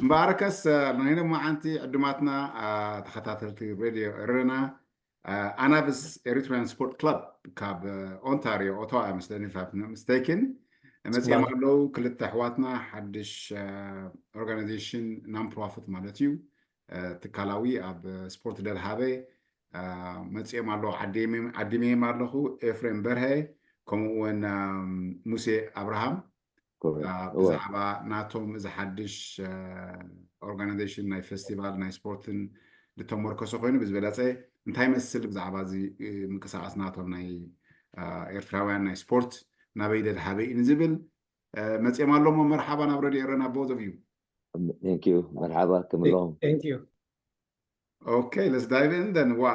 እምበኣርከስ፣ እ፣ ናይ ሎማዓንቲ ዕዱማትና፣ እ፣ ተኸታተልቲ ሬድዮ ኤረና፣ እ፣ ኣናብስ ኤሪትራያን ስፖርት ክለብ ካብ፣ እ፣ ኦንታሪዮ፣ ኦታዋ እየ መስለኒ፣ if I'm not mistaken፣ መጺኦም ጽቡቅ። ኣለዉ። ክልተ ኣሕዋትና ሓድሽ፣ እ፣ ኦርጋናይዜሽን፣ ናን ፕሮፊት ማለት እዩ፣ እ፣ ትካላዊ ኣብ፣ እ፣ ስፖርት ደድሃበ፣ እ፣ መጺኦም ኣለዉ። ዓዲመ-፣ ዓዲመዮም ኣለኹ። ኤፍሬም በርሀ፣ ከምኡ እውን፣ እ፣ ሙሴ ኣብርሃም፣ እ፣ እወ። ብዛዕባ ናቶም እዚ ሓድሽ፣ እ፣ ኦርጋናይዜሽን ናይ ፌስቲቫል ናይ ስፖርትን ዝተመርኮሰ ኮይኑ፣ ብዝበለጸ እንታይ ይመስል ብዛዕባ እዚ፣ እ፣ ምንቅስቃስ ናቶም ናይ፣ እ፣ ኤርትራውያን ናይ ስፖርት ናበይ ደድሃበ እዩ ንዝብል፣ እ፣ መጺኦም ኣለሞ። መርሓባ ናብ ሬድዮ ኤረና፣ both of you። Thank you። መርሓባ ክምለኹም። Thank you። Okay, let's dive in then። ዋ፣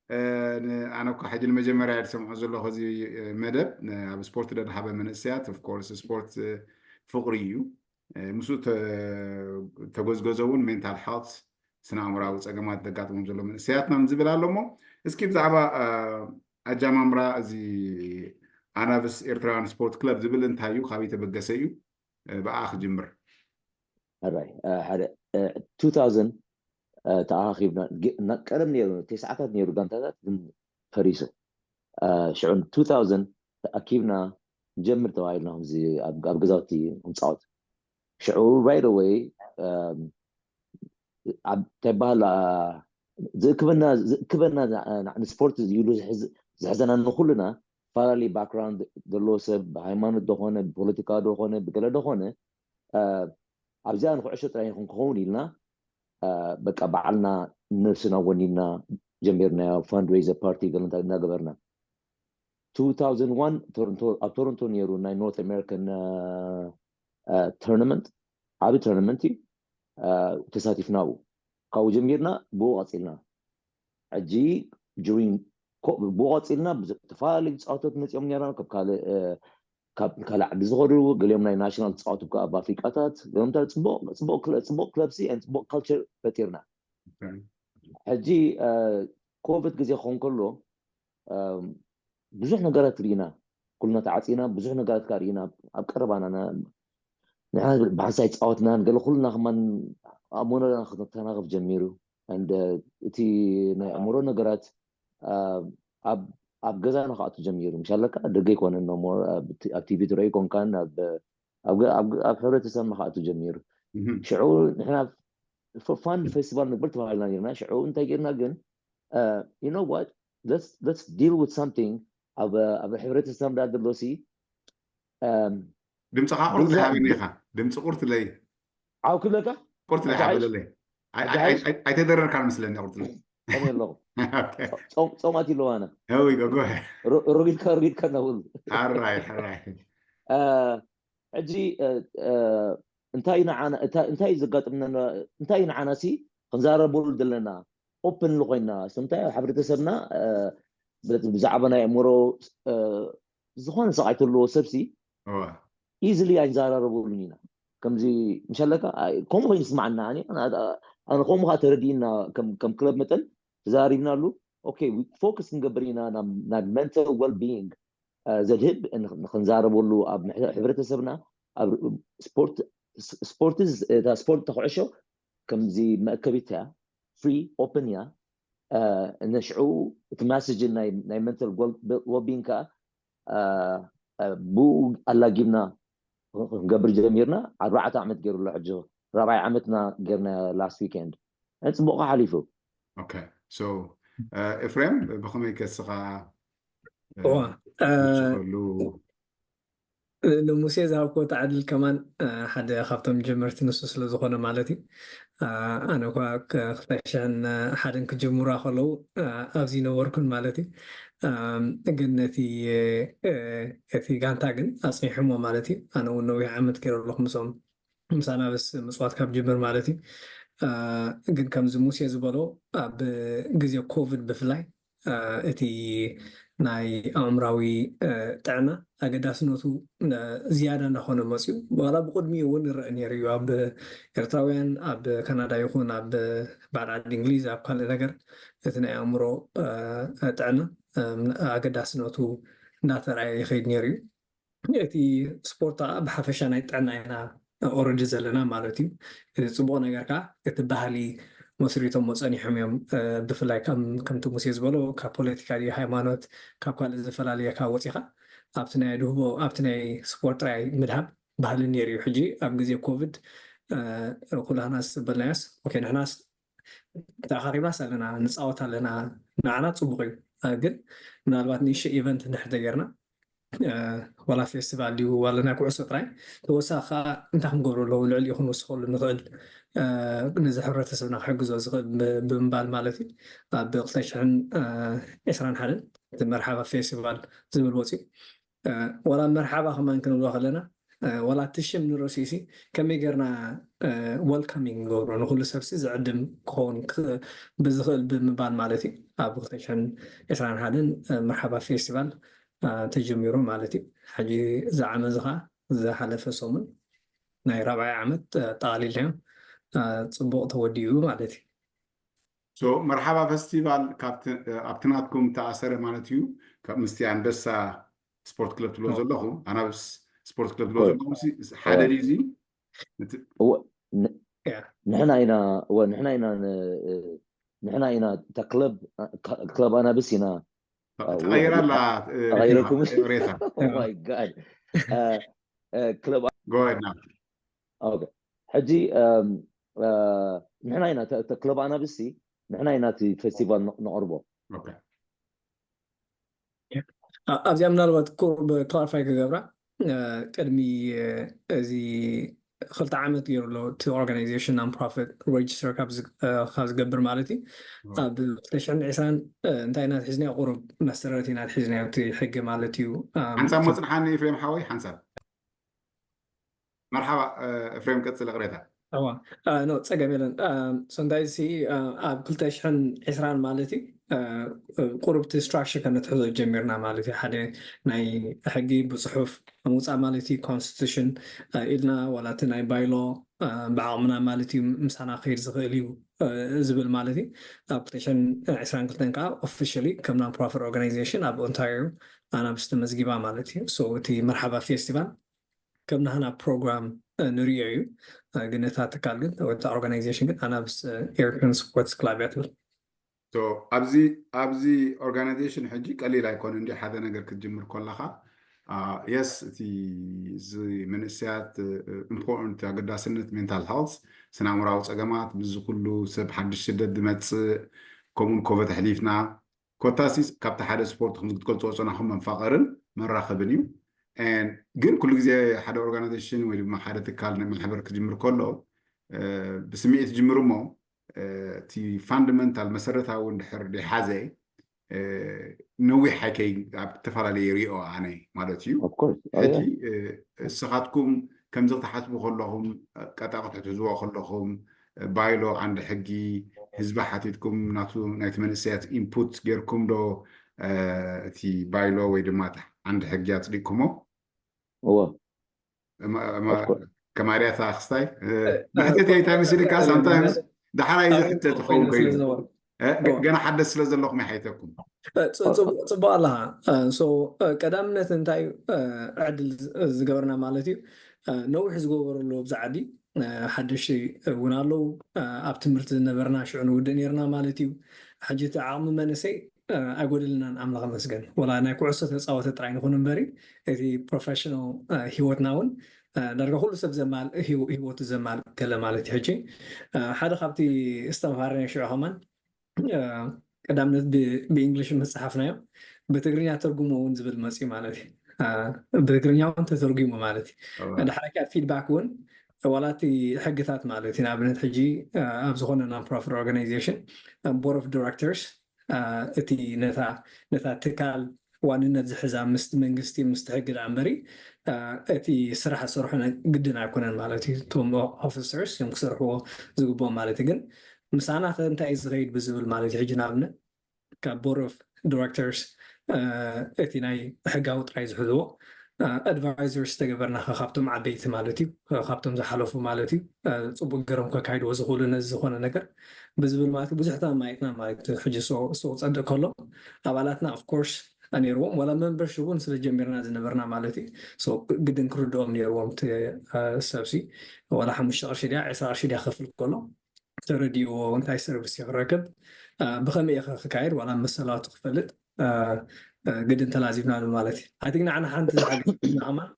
እ፣ ን-፣ ኣነ እኮ ሕጂ ንመጀመርያ እየ ዝሰምዖ ዘለኹ እዚ፣ እ፣ መደብ፣ እ፣ ኣብ ስፖርት ደድሃበ መንእሰያት። Of course፣ ስፖርት፣ እ፣ ፍቕሪ እዩ። እ፣ ምስኡ ተ-፣ ተጎዝጎዘ እውን ሜንታል ሄልት፣ ስነ ኣእምራዊ ጸገማት ዘጋጥሞም ዘሎ መንእሰያትና ንዝብል ኣሎ እሞ፣ እስኪ ብዛዕባ፣ እ፣ ኣጃማምራ እዚ ኣናብስ ኤርትራውያን ስፖርት ክለብ ዝብል እንታይ እዩ? ካበይ ተበገሰ እዩ? እ፣ ብኣ ክጅምር። ሕራይ፣ እ፣ ሓደ፣ እ፣ two thousand፣ እ፣ ተኣኻኺብና፣ ግ-፣ እና ቀደም ነይሩ፣ ተስዓታት ነይሩ ጋንታታት፣ ግን ፈሪሱ። እ፣ ሽዑ two thousand ተኣኪብና ንጀምር ተባሂልና፣ ከምዚ ኣብ፣ ኣብ ገዛውቲ ክንጻወት። ሽዑ right away፣ እም፣ ኣብ፣ እንታይ ይበሃል፣ እ፣ ዝእክበና፣ ዝእክበና፣ እ፣ ንስፖርት ኢሉ ዝሕዝ-፣ ዝሕዘና ንኹልና፣ ዝተፈላለየ ባክግራውንድ ዘለዎ ሰብ፣ ብሃይማኖት ደኾነ፣ ብፖለቲካ ደኾነ፣ ብገለ ደኾነ፣ እ፣ ኣብዚኣ ንኩዕሾ ጥራይ ክንከውን ኢልና፣ እ፣ በቃ ባዕልና ነብስና ወኒንና ጀሚርናዮ። ፈንድሬዘር ፓርቲ ገለ እንታይ እናገበርና። two thousand one ቶሮንቶ፣ ኣብ ቶሮንቶ ነይሩ ናይ ኖርት ኣሜሪካን፣ እ፣ እ፣ ቶርናመንት፣ ዓቢ ቶርናመንት እዩ። እ፣ ተሳቲፍና ኣብኡ። ካብኡ ጀሚርና ብኡ ቀጺልና። ሕጂ ዱሪንግ ኮ-፣ ብኡ ቀጺልና ብዝ-፣ ዝተፈላለዩ ጸወታት መጺኦም ነይሮም፣ ካብ ካልእ፣ እ፣ ካብ ካልእ ዓዲ ዝኸዱ፣ ገሊኦም ናይ ናሽናል ዝጻወቱ ከኣ ኣብ ኣፍሪቃታት፣ ገሊኦም እንታይ ጽቡቕ፣ ጽቡቕ ክለ-፣ ጽቡቕ ክለብሲ and ጽቡቕ ካልቸር ፈጢርና። ኦኬ። ሕጂ፣ እ፣ ኮቪድ ግዜ ክኸውን ከሎ፣ እም፣ ብዙሕ ነገራት ርኢና፣ ኩልና ተዓጺና፣ ብዙሕ ነገራት ከኣ ርኢና፣ ኣብ ቀረባና ና-፣ ንሕና ብሓንሳእ ኣይጻወትናን፣ ገለ ኩልና ከማን ኣእምሮና ክተናኸፍ ጀሚሩ። And፣ እ፣ እቲ ናይ ኣእምሮ ነገራት፣ እ፣ ኣብ፣ ኣብ ገዛና ክኣቱ ጀሚሩ። ምሽ ኣለካ፣ ደገ ኣይኮነን no more፣ ኣብ ቲ-፣ ኣብ ቲቪ ትርእዮ ኣይኮንካን፣ ኣብ፣ ኣብ ገ-፣ ኣብ ገ-፣ ኣብ ሕብረተሰብና ክኣቱ ጀሚሩ። እህ። ሽዑ ንሕና ፍ-፣ ፋን ፌስቲቫል ንግበር ተባሂልና ነርና። ሽዑ እንታይ ጌርና ግን፣ እ፣ you know what? Let's, let's deal with something ኣብ፣ ኣብ ሕብረተሰብና ደሎሲ፣ እም፣ ድምፅኻ ቁርጥ ድምፂ ለይ ሃበኒ ኢኻ። ድምፂ ቁርጥ ለይ። ዓው ክብለካ? ቁርጥ ለይ ሓጅ? ሓበለለይ። ኣይ-፣ ኣይ-፣ ኣይ-፣ ኣይተደረርካን መስለኒ ቁርጥ ለይ። ከመይ ኣለኹ? ኦኬ። ጾም-፣ ጾማት ኣለዋ ኣነ። Here we go, go ahead። ሮ-፣ ሮጊድካ፣ ሮጊድካ እናበሉ። ሕራይ፣ ሕራይ። እ፣ ሕጂ፣ እ፣ እ፣ እንታይ ንዓና፣ እታ-፣ እንታይ ዘጋጥመና፣ እንታይ ንዓናሲ ክንዛረበሉ ዘለና? ኦፕን ኮይና፣ ስምታይ ሕብረተሰብና፣ እ፣ ብ-፣ ብዛዕባ ናይ ኣእምሮ፣ እ፣ ዝኾነ ስቓይ ተለዎ ሰብሲ፣ እዋ። ኢዝሊ ኣይንዘራረበሉን ኢና። ከምዚ፣ ምሽ ኣለካ፣ ኣይ፣ ከምኡ ኮይኑ ይስምዓና። ኣነ፣ ኣነ፣ ኣነ ከምኡ ከዓ ተረዲእና፣ ከም፣ ከም ክለብ መጠን ተዛሪብናሉ። ኦኬ፣ ፎከስ ክንገብር ኢና ናብ፣ ናብ ሜንታል ዌል ቢይንግ፣ እ፣ ዘድህብ ን-፣ ንክንዛረበሉ ኣብ ምሕ-፣ ሕብረተሰብና፣ ኣብ ስፖርት፣ ስ-፣ ስፖርት ዝ-፣ እታ ስፖርት ተኩዕሾ ከምዚ መእከቢት እያ፣ ፍሪ፣ ኦፕን እያ። እ፣ ነሽዑ እቲ ማሴጅን ናይ፣ ናይ ሜንታል ዌል-፣ ዌል ቢይንግ ከዓ፣ እ፣ እ፣ ብኡ ኣላጊብና ክንገብር ጀሚርና። ኣርባዕተ ዓመት ገይሩ ኣሎ ሕጂ። ራብዓይ ዓመትና ገይርና ላስት ዊኬንድ። እ፣ ጽቡቕ ሓሊፉ። ኦኬ። ሶ፣ እ፣ ኤፍሬም፣ ብኸመይ ከስኻ፣ እ፣ እዋ፣ እ፣ ትውስኸሉ? ን-፣ ንሙሴ ዝሃብክዎ እቲ ዕድል ከማን፣ እ፣ ሓደ ካብቶም ጀመርቲ ንሱ ስለ ዝኾነ ማለት እዩ። እ፣ ኣነ እኳ ክ-፣ ክልተ ሽሕን ሓደን ክጅምሩ ከለዉ፣ እ፣ ኣብዚ ነበርኩን ማለት እዩ። እም፣ ግን ነቲ፣ እ፣ እቲ ጋንታ ግን ኣጽኒሖሞ ማለት እዩ። ኣነ እውን ነዊሕ ዓመት ገይረ ኣለኹ ምስኦም። ምስ ኣናብስ ምጽዋት ካብ ጅምር ማለት እዩ። እ፣ ግን ከምዚ ሙሴ ዝበሎ ኣብ ግዜ ኮቪድ ብፍላይ፣ እ፣ እቲ ናይ ኣእምራዊ፣ እ፣ ጥዕና ኣገዳስነቱ፣ እ፣ ዝያዳ እናኾነ መጽዩ። ዋላ ብቕድሚኡ እውን ይረአ ነይሩ እዩ። ኣብ ኤርትራውያን ኣብ ካናዳ ይኹን ኣብ በዓል ዓዲ እንግሊዝ ኣብ ካልእ ነገር እቲ ናይ ኣእምሮ፣ እ፣ ጥዕና፣ እ፣ ኣገዳስነቱ እናተረኣየ ይኸይድ ነይሩ እዩ። እቲ ስፖርት ከዓ ብሓፈሻ ናይ ጥዕና ኢና ኦረዲ ዘለና ማለት እዩ። እቲ ፅቡቕ ነገር ከዓ እቲ ባህሊ መስሪቶም ጸኒሖም እዮም። ብፍላይ ከምቲ ሙሴ ዝበሎ ካብ ፖለቲካ ድዩ ሃይማኖት፣ ካብ ካልእ ዝፈላለየ ካብ ወፂኻ ኣብቲ ናይ ድህቦ ኣብቲ ናይ ስፖርት ጥራይ ምድሃብ ባህሊ ነይሩ እዩ። ሕጂ ኣብ ግዜ ኮቪድ ኩላህና ዝበልናዮስ ኦኬ ንሕናስ ተኣኻሪብናስ ኣለና ንፃወት ኣለና፣ ንዓና ፅቡቕ እዩ። ግን ምናልባት ንእሽቶ ኢቨንት እንድሕር ተገይርና ዋላ ፌስቲቫል ድዩ ዋላ ናይ ኩዕሶ ጥራይ ተወሳኺ ከዓ እንታይ ክንገብረሉ ልዕሊኡ ክንወስኸሉ ንኽእል ነዚ ሕብረተሰብና ክሕግዞ ዝኽእል ብምባል ማለት እዩ። ኣብ ክልተ ሽሕን ዕስራን ሓደን እቲ መርሓባ ፌስቲቫል ዝብል ወፅዩ። ዋላ መርሓባ ከማን ክንብሎ ከለና ዋላ እቲ ሽም ንርእሲሲ ከመይ ጌርና ወልካሚንግ ንገብሮ ንኩሉ ሰብሲ ዝዕድም ክኸውን ብዝኽእል ብምባል ማለት እዩ። ኣብ ክልተ ሽሕን ዕስራን ሓደን መርሓባ ፌስቲቫል ተጀሚሩ ማለት እዩ። ሕጂ እዚ ዓመት እዚ ከዓ ዝሓለፈ ሰሙን ናይ ራብዓይ ዓመት ጠቓሊልናዮ። ፅቡቕ ተወዲኡ ማለት እዩ። መርሓባ ፈስቲቫል ኣብቲ ናትኩም ተኣሰረ ማለት እዩ። ምስቲ ኣንበሳ ስፖርት ክለብ ትብሎ ዘለኹም ኣናብስ ስፖርት ክለብ ትብሎ ዘለኹም ሓደ ድዩ እዚ? ንሕና ኢና እወ ንሕና ኢና ንሕና ኢና እታ ክለብ ክለብ ኣናብስ ኢና ተቐይራ ኣላ ተቐይረኩም ሬታ my god ክለብ ጎይና ሕጂ ንሕና ኢና ክለብ ኣናብስ ንሕና ኢና እቲ ፌስቲቫል ነቕርቦ። ኣብዚኣ ምናልባት ክላሪፋይ ክገብራ ቅድሚ እዚ ክልተ ዓመት ገይሩ ኣሎ እቲ ኦርጋናይዜሽን non profit register ካብ ዝገብር ማለት እዩ። ኣብ ክልተ ሽሕን ዕስራን እንታይ ኢና ኣትሒዝናዮ? ቁሩብ መሰረት ኢና ኣትሒዝናዮ እቲ ሕጊ ማለት እዩ። ሓንሳብ መፅንሓኒ ኤፍሬም ሓወይ ሓንሳብ መርሓባ ኤፍሬም ቀፅል ቅሬታ እዋ ኖ ፀገም የለን። ሶንታይ ሲ ኣብ ክልተ ሽሕን ዕስራን ማለት እዩ ቁሩብ እቲ ስትራክቸር ከነትሕዞ ጀሚርና ማለት እዩ። ሓደ ናይ ሕጊ ብፅሑፍ ምውፃእ ማለት እዩ ኮንስቲቱሽን ኢልና ዋላ እቲ ናይ ባይሎ ብዓቕምና ማለት እዩ ምሳና ክሄድ ዝኽእል እዩ ዝብል ማለት እዩ። ኣብ ክልተ ሽሕን ዕስራን ክልተን ከዓ ኦፊሻሊ ከም non profit organization ኣብ ኦንታሪዮ ኣናብስ ተመዝጊባ ማለት እዩ። እቲ መርሓባ ፌስቲቫል ከም ናህና ፕሮግራም ንሪኦ እዩ። ግን እታ ትካል ግን ወይ እታ ኦርጋናይዜሽን ግን ኣናብስ ኤርትራን ስፖርትስ ክላብ እያ ትብል። ኣብዚ ኣብዚ ኦርጋናይዜሽን ሕጂ ቀሊል ኣይኮነ እንዲ ሓደ ነገር ክትጅምር ከለካ የስ እቲ እዚ መንእሰያት ኢምፖርታንት ኣገዳስነት ሜንታል ሄልት ስናምራዊ ፀገማት ብዚ ኩሉ ሰብ ሓድሽ ስደት ዝመፅእ ከምኡን ኮቨት ኣሕሊፍና ኮታሲ ካብቲ ሓደ ስፖርት ከም ክትገልፅዎ ፀናኹም መንፋቐርን መራኸብን እዩ። ግን ኩሉ ግዜ ሓደ ኦርጋናይዜሽን ወይ ድማ ሓደ ትካል ናይ ማሕበር ክጅምር ከሎ ብስምዒት ጅምር እሞ እቲ ፋንዳመንታል መሰረታዊ እንድሕር ደይሓዘ ነዊሕ ሓይከይ ኣብ ዝተፈላለየ ሪኦ ኣነ ማለት እዩ። ሕጂ እስኻትኩም ከምዚ ክትሓስቡ ከለኹም ቀጣቂ ክትሕዝዎ ከለኹም ባይሎ ዓንዲ ሕጊ ህዝቢ ሓቲትኩም ናቱ ናይቲ መንእሰያት ኢንፑት ጌርኩም ዶ እቲ ባይሎ ወይ ድማ ዓንዲ ሕጊ ኣፅዲቅኩሞ? እዎ ከማርያታ ክስታይ ብሕተት እንታይ መሲልካ ሳምታይምስ ዳሕራይ ዝሕተት ክኸውን ኮይኑ ገና ሓደስ ስለ ዘለኹም ይሓይተኩም። ፅቡቅ ኣለካ። ቀዳምነት እንታይ እዩ ዕድል ዝገበርና ማለት እዩ። ነዊሕ ዝገበሩ ኣለዉ ኣብዚ ዓዲ ሓደሽቲ እውን ኣለዉ። ኣብ ትምህርቲ ዝነበርና ሽዑ ንውድእ ነርና ማለት እዩ። ሕጂ እቲ ዓቕሚ መንእሰይ ኣይጎደልናን ኣምላኽ መስገን። ወላ ናይ ኩዕሶ ተፃወተ ጥራይ ንኹን እምበሪ እቲ ፕሮፌሽናል ሂወትና እውን ዳርጋ ኩሉ ሰብ ዘማል ሂወቱ ዘማል ገለ ማለት እዩ። ሕጂ ሓደ ካብቲ ዝተምሃርናዮ ሽዑ ከማን ቀዳምነት ብእንግሊሽ ምስ ፀሓፍናዮ ብትግርኛ ተርጉሞ እውን ዝብል መፅዩ ማለት እዩ። ብትግርኛ እውን ተተርጉሙ ማለት እዩ። ዳሕራይ ከዓ ፊድባክ እውን ዋላ እቲ ሕግታት ማለት እዩ ንኣብነት ሕጂ ኣብ ዝኾነ non profit organization board of directors እቲ ነታ ነታ ትካል ዋንነት ዝሕዛ ምስቲ መንግስቲ ምስቲ ሕጊ ደኣ እምበሪ እቲ ስራሕ ዝሰርሖ ግድን ኣይኮነን ማለት እዩ። እቶም ኦፊሰርስ እዮም ክሰርሕዎ ዝግብኦም ማለት እዩ። ግን ምሳና ከ እንታይ እዩ ዝኸይድ ብዝብል ማለት እዩ። ሕጂ ንኣብነት ካብ board of directors እቲ ናይ ሕጋዊ ጥራይ ዝሕዝዎ ኣድቫይዘርስ ተገበርና ከ ካብቶም ዓበይቲ ማለት እዩ ካብቶም ዝሓለፉ ማለት እዩ ፅቡቅ ገሮም ከካይድዎ ዝኽእሉ ነዚ ዝኾነ ነገር ብዝብል ማለት እዩ። ብዙሕ ተማማይጥና ማለት እዩ። ሕጂ ስቕ ፀድቅ ከሎ ኣባላትና ኦፍኮርስ ነይርዎም፣ ዋላ መንበርሽፕ እውን ስለ ጀሚርና ዝነበርና ማለት እዩ። So ግድን ክርድኦም ነይርዎም እቲ ሰብሲ። ዋላ ሓሙሽተ ቅርሺ ድያ ዕስራ ቅርሺ ድያ ክፍል ከሎ ተረዲእዎ እንታይ ሰርቪስ ክረክብ፣ ብኸመይ ኢኸ ክካየድ ዋላ መሰላቱ ክፈልጥ ግድን ተላዚብና ማለት እዩ። ኣይ ቲንክ ንዓና ሓንቲ ዝሓገዝና ከማን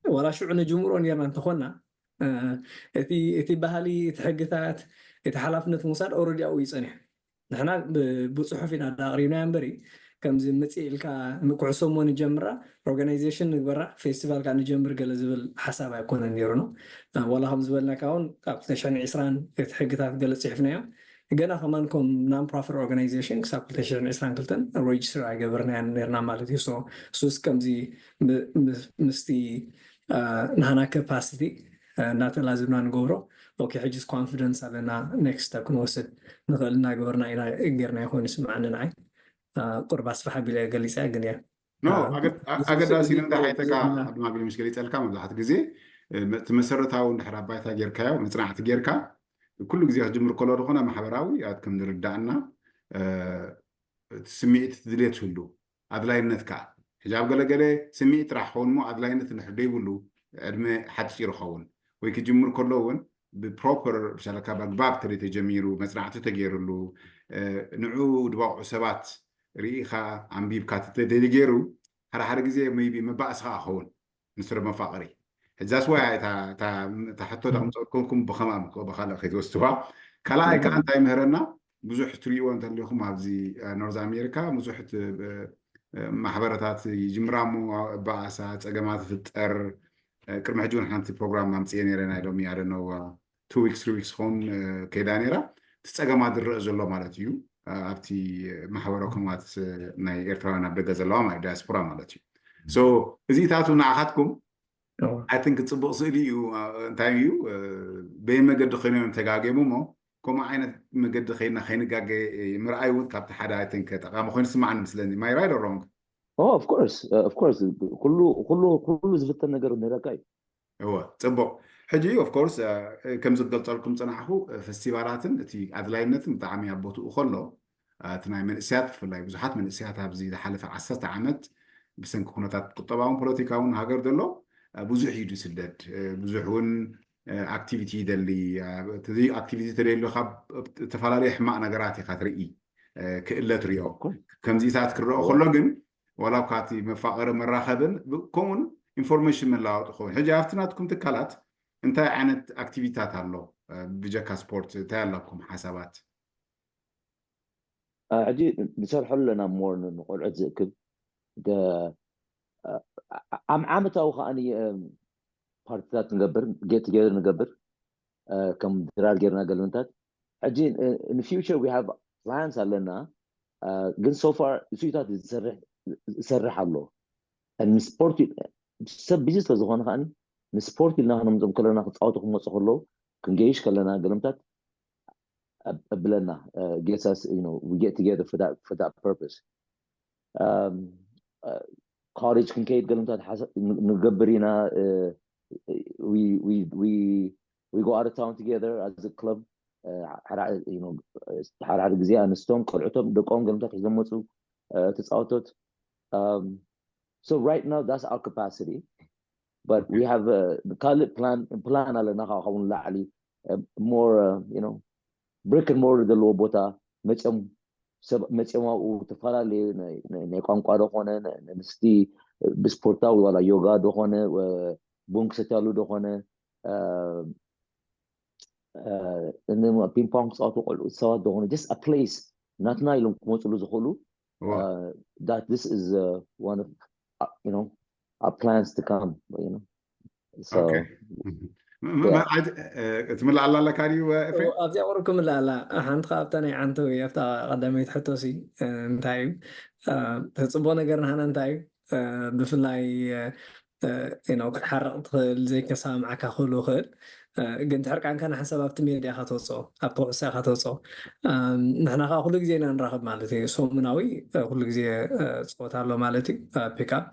ዋላ ሽዑ ንጅምሮ ነርና እንተኾና፣ እቲ ባህሊ፣ እቲ ሕግታት፣ እቲ ሓላፍነት ምውሳድ ኦረዲ ኣብኡ እዩ ጸኒሑ። ንሕና ብጽሑፍ ኢና ኣዳ ኣቕሪብናዮ እምበሪ፣ ከምዚ ምጽእ ኢልካ ንኩዕሶ እሞ ንጀምራ፣ ኦርጋናይዜሽን ንግበራ፣ ፌስቲቫል ከኣ ንጀምር ገለ ዝብል ሓሳብ ኣይኮነን ነይሩ ነው። ዋላ ከም ዝበልናካ እውን ኣብ ክልተ ሽሕን ዕስራን እቲ ሕግታት ገለ ጽሒፍናዮ። ገና ከማን ከም non profit organization ክሳብ ክልተ ሽሕን ዕስራን ክልተን ሬጅስተር ኣይገበርናያን ነርና ማለት እዩ። So እሱስ ከምዚ ምስቲ ናህና ካፓሲቲ እናተላዝብና ንገብሮ። ኦኬ፣ ሕጅስ ኮንፊደንስ ኣለና፣ ኔክስት ስቴፕ ክንወስድ ንኽእል እናገበርና ኢና ጌርና ይኾን ይስምዓኒ ንዓይ። ቁርብ ኣስፍሕ ኣቢለ ገሊፀ ግን እየ። ኣገዳሲ ንምንታይ ሓይተካ ድማ ቢሉ ምስ ገሊፀልካ፣ መብዛሕቲ ግዜ እቲ መሰረታዊ እንድሕር ኣባይታ ጌርካዮ፣ መፅናዕቲ ጌርካ፣ ኩሉ ግዜ ክጅምር ከሎ ዝኾነ ማሕበራዊ ኣት ከም ዝርዳእና ስምዒት ድሌት ህሉ ኣድላይነት ከዓ ሕጂ ኣብ ገለገለ ስምዒት ጥራሕ ክኸውን እሞ ኣድላይነት እንድሕር ደይብሉ ዕድመ ሓፂር ይኸውን ወይ ክጅምር ከሎ እውን ብፕሮፐር ብሻለካ ብኣግባብ ተደይ ተጀሚሩ መፅናዕቲ ተገይሩሉ ንዑ ድባቑዑ ሰባት ርኢኻ ኣንቢብካ ተደሊ ገይሩ ሓደ ሓደ ግዜ ቢ መባእስ ከዓ ክኸውን ንስረ መፋቕሪ ሕጃስ ወይ እታ ሕቶ ዳምፀልኩምኩም ብኸማ ብካልእ ከይትወስድዋ ካልኣይ ከዓ እንታይ ምህረና ብዙሕ ትሪእዎ እንተለኹም ኣብዚ ኖርዝ ኣሜሪካ ብዙሕ ማሕበረታት ይጅምራ እሞ በኣሳ ፀገማት ፍጠር ቅድሚ ሕጂ እውን ሓንቲ ፕሮግራም ኣምፅኤ ነረ ናይ ሎሚ ኣደነዋ ቱ ዊክስ ትሪ ዊክስ ኾን ከይዳ ነራ እቲ ፀገማት ዝረአ ዘሎ ማለት እዩ ኣብቲ ማሕበረ ኮማት ናይ ኤርትራውያን ኣብ ደገ ዘለዋ ማለት ዳያስፖራ ማለት እዩ እዚታቱ ንዓኻትኩም ኣይትን ክፅቡቅ ስእሊ እዩ እንታይ እዩ በይ መገዲ ኮይኖም ተጋገሙ እሞ ከምኡ ዓይነት መገዲ ከይና ከይንጋገ ምርኣይ እውን ካብቲ ሓደ ኣይትን ጠቃሚ ኮይኑ ስማዕኒ ምስለኒ ማይራይ ዶሮንግ ኦፍኮርስ ኦፍኮርስ ኩሉ ኩሉ ኩሉ ዝፍተን ነገር ነረካ እዩ እወ ፅቡቅ ሕጂ ኦፍኮርስ ከም ዝገልፀልኩም ፅናሕኹ ፈስቲቫላትን እቲ ኣድላይነትን ብጣዕሚ ኣብ ቦትኡ ከሎ እቲ ናይ መንእስያት ብፍላይ ብዙሓት መንእስያት ኣብዚ ዝሓለፈ ዓሰርተ ዓመት ብሰንኪ ኩነታት ቁጠባውን ፖለቲካውን ሃገር ዘሎ ብዙሕ እዩ ዝስደድ ብዙሕ እውን ኣክቲቪቲ ይደሊ ኣክቲቪቲ ተደልዩ ካብ ዝተፈላለዩ ሕማቅ ነገራት ኢካ ትርኢ ክእለ ትሪኦ ከምዚታት ክረኦ ከሎ ግን ዋላ እኳ እቲ መፋቀሪ መራኸብን ከምኡን ኢንፎርሜሽን መለዋወጢ ክኸውን ሕጂ ኣብቲ ናትኩም ትካላት እንታይ ዓይነት ኣክቲቪታት ኣሎ ብጀካ ስፖርት እንታይ ኣለኩም ሓሳባት ሕጂ ንሰርሐሉ ኣለና ሞር ንቆልዑት ዝእክብ ዓም ዓመታዊ ከዓ ፓርቲታት ንገብር ጌት ጌር ንገብር ከም ድራር ጌርና ገልምንታት ሕጂ ንፊውቸር ዊ ሃቭ ፕላንስ ኣለና ግን ሶፋር እሱታት ዝሰርሕ ኣሎ ንስፖርት ሰብ ቢዚ ስለዝኾነ ከዓ ንስፖርት ኢልና ክነምፅም ከለና ክፃወቱ ክመፁ ከለዉ ክንገይሽ ከለና ገለምታት ብለና gets us you know we get together for that for that purpose um uh, college ክንከይድ ገለምታት ንገብር ኢና we we we we go out of town together as a club ሓደ ሓደ ግዜ ኣንስቶም ቆልዕቶም ደቆም ገለምታት ሒዞም መፁ ተፃወቶት so right now that's our capacity but we have ካልእ plan ኣለና ካብኡ ንላዕሊ more you know brick and mortar ዘለዎ ቦታ መፅኦም መፅኦም ኣብኡ ዝተፈላለዩ ናይ ቋንቋ ዶኾነ ኣንስቲ ብስፖርታዊ ዋላ ዮጋ ዶኾነ ቡን ክሰትያሉ ዶኾነ ፒንግ ፖንግ ክፃወቱ ቆልዑ ሰባት ዝኾኑ just a place ናትና ኢሎም ክመፅሉ ዝኽእሉ that this is uh, one of uh, you know our plans to come you know so ትምላእ ኣላ ኣለካ ድዩ ኣብዚኣ ቁሩብ ክምላእ ኣላ ሓንቲ ካብታ ናይ ዓንተዊ ኣብታ ቀዳመይቲ ሕቶሲ እንታይ እዩ ተፅቦ ነገር ንሃና እንታይ እዩ ብፍላይ ክትሓርቕ ትኽእል ዘይከሰማምዓካ ክህሉ ይኽእል ግን ትሕርቃንካ ንሓንሳብ ኣብቲ ሜድያ ኢኻ ተውፅኦ ኣብቲ ኩዕሶ ኢኻ ተውፅኦ ንሕና ከዓ ኩሉ ግዜ ኢና ንራኸብ ማለት እዩ ሰሙናዊ ኩሉ ግዜ ፀወታ ኣሎ ማለት እዩ ፒክኣፕ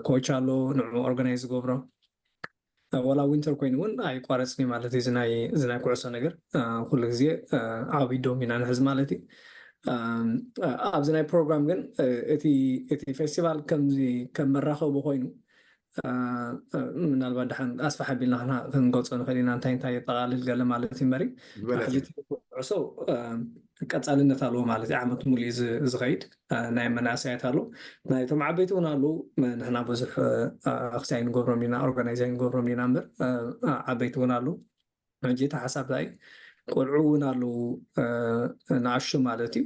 ኮች ኣሎ ንዑ ኦርጋናይዝ ዝገብሮ ዋላ ዊንተር ኮይኑ እውን ኣይቋረፅን ማለት እዩ እዚ ናይ ኩዕሶ ነገር ኩሉ ግዜ ዓብይ ዶም ኢና ንሕዝ ማለት እዩ ኣብዚ ናይ ፕሮግራም ግን እቲ እቲ ፌስቲቫል ከምዚ ከም መራኸቢ ኮይኑ ምናልባት ደሓን ኣስፋሕ ኣቢልና ክንገልፆ ንኽእል ኢና፣ እንታይ እንታይ የጠቓልል ገለ ማለት እዩ። መሪ ሕጂ ዕሶ ቀፃልነት ኣለዎ ማለት እዩ። ዓመት ሙሉ እዩ ዝኸይድ። ናይ መናእሰያት ኣሎ፣ ናይቶም ዓበይቲ እውን ኣለዉ። ንሕና ብዙሕ ኣክሳይ ንገብሮም ኢና፣ ኦርጋናይዝ ንገብሮም ኢና እምበር ዓበይቲ እውን ኣለዉ። ሕጂ እቲ ሓሳብ እንታይ፣ ቆልዑ እውን ኣለዉ፣ ንኣሹ ማለት እዩ።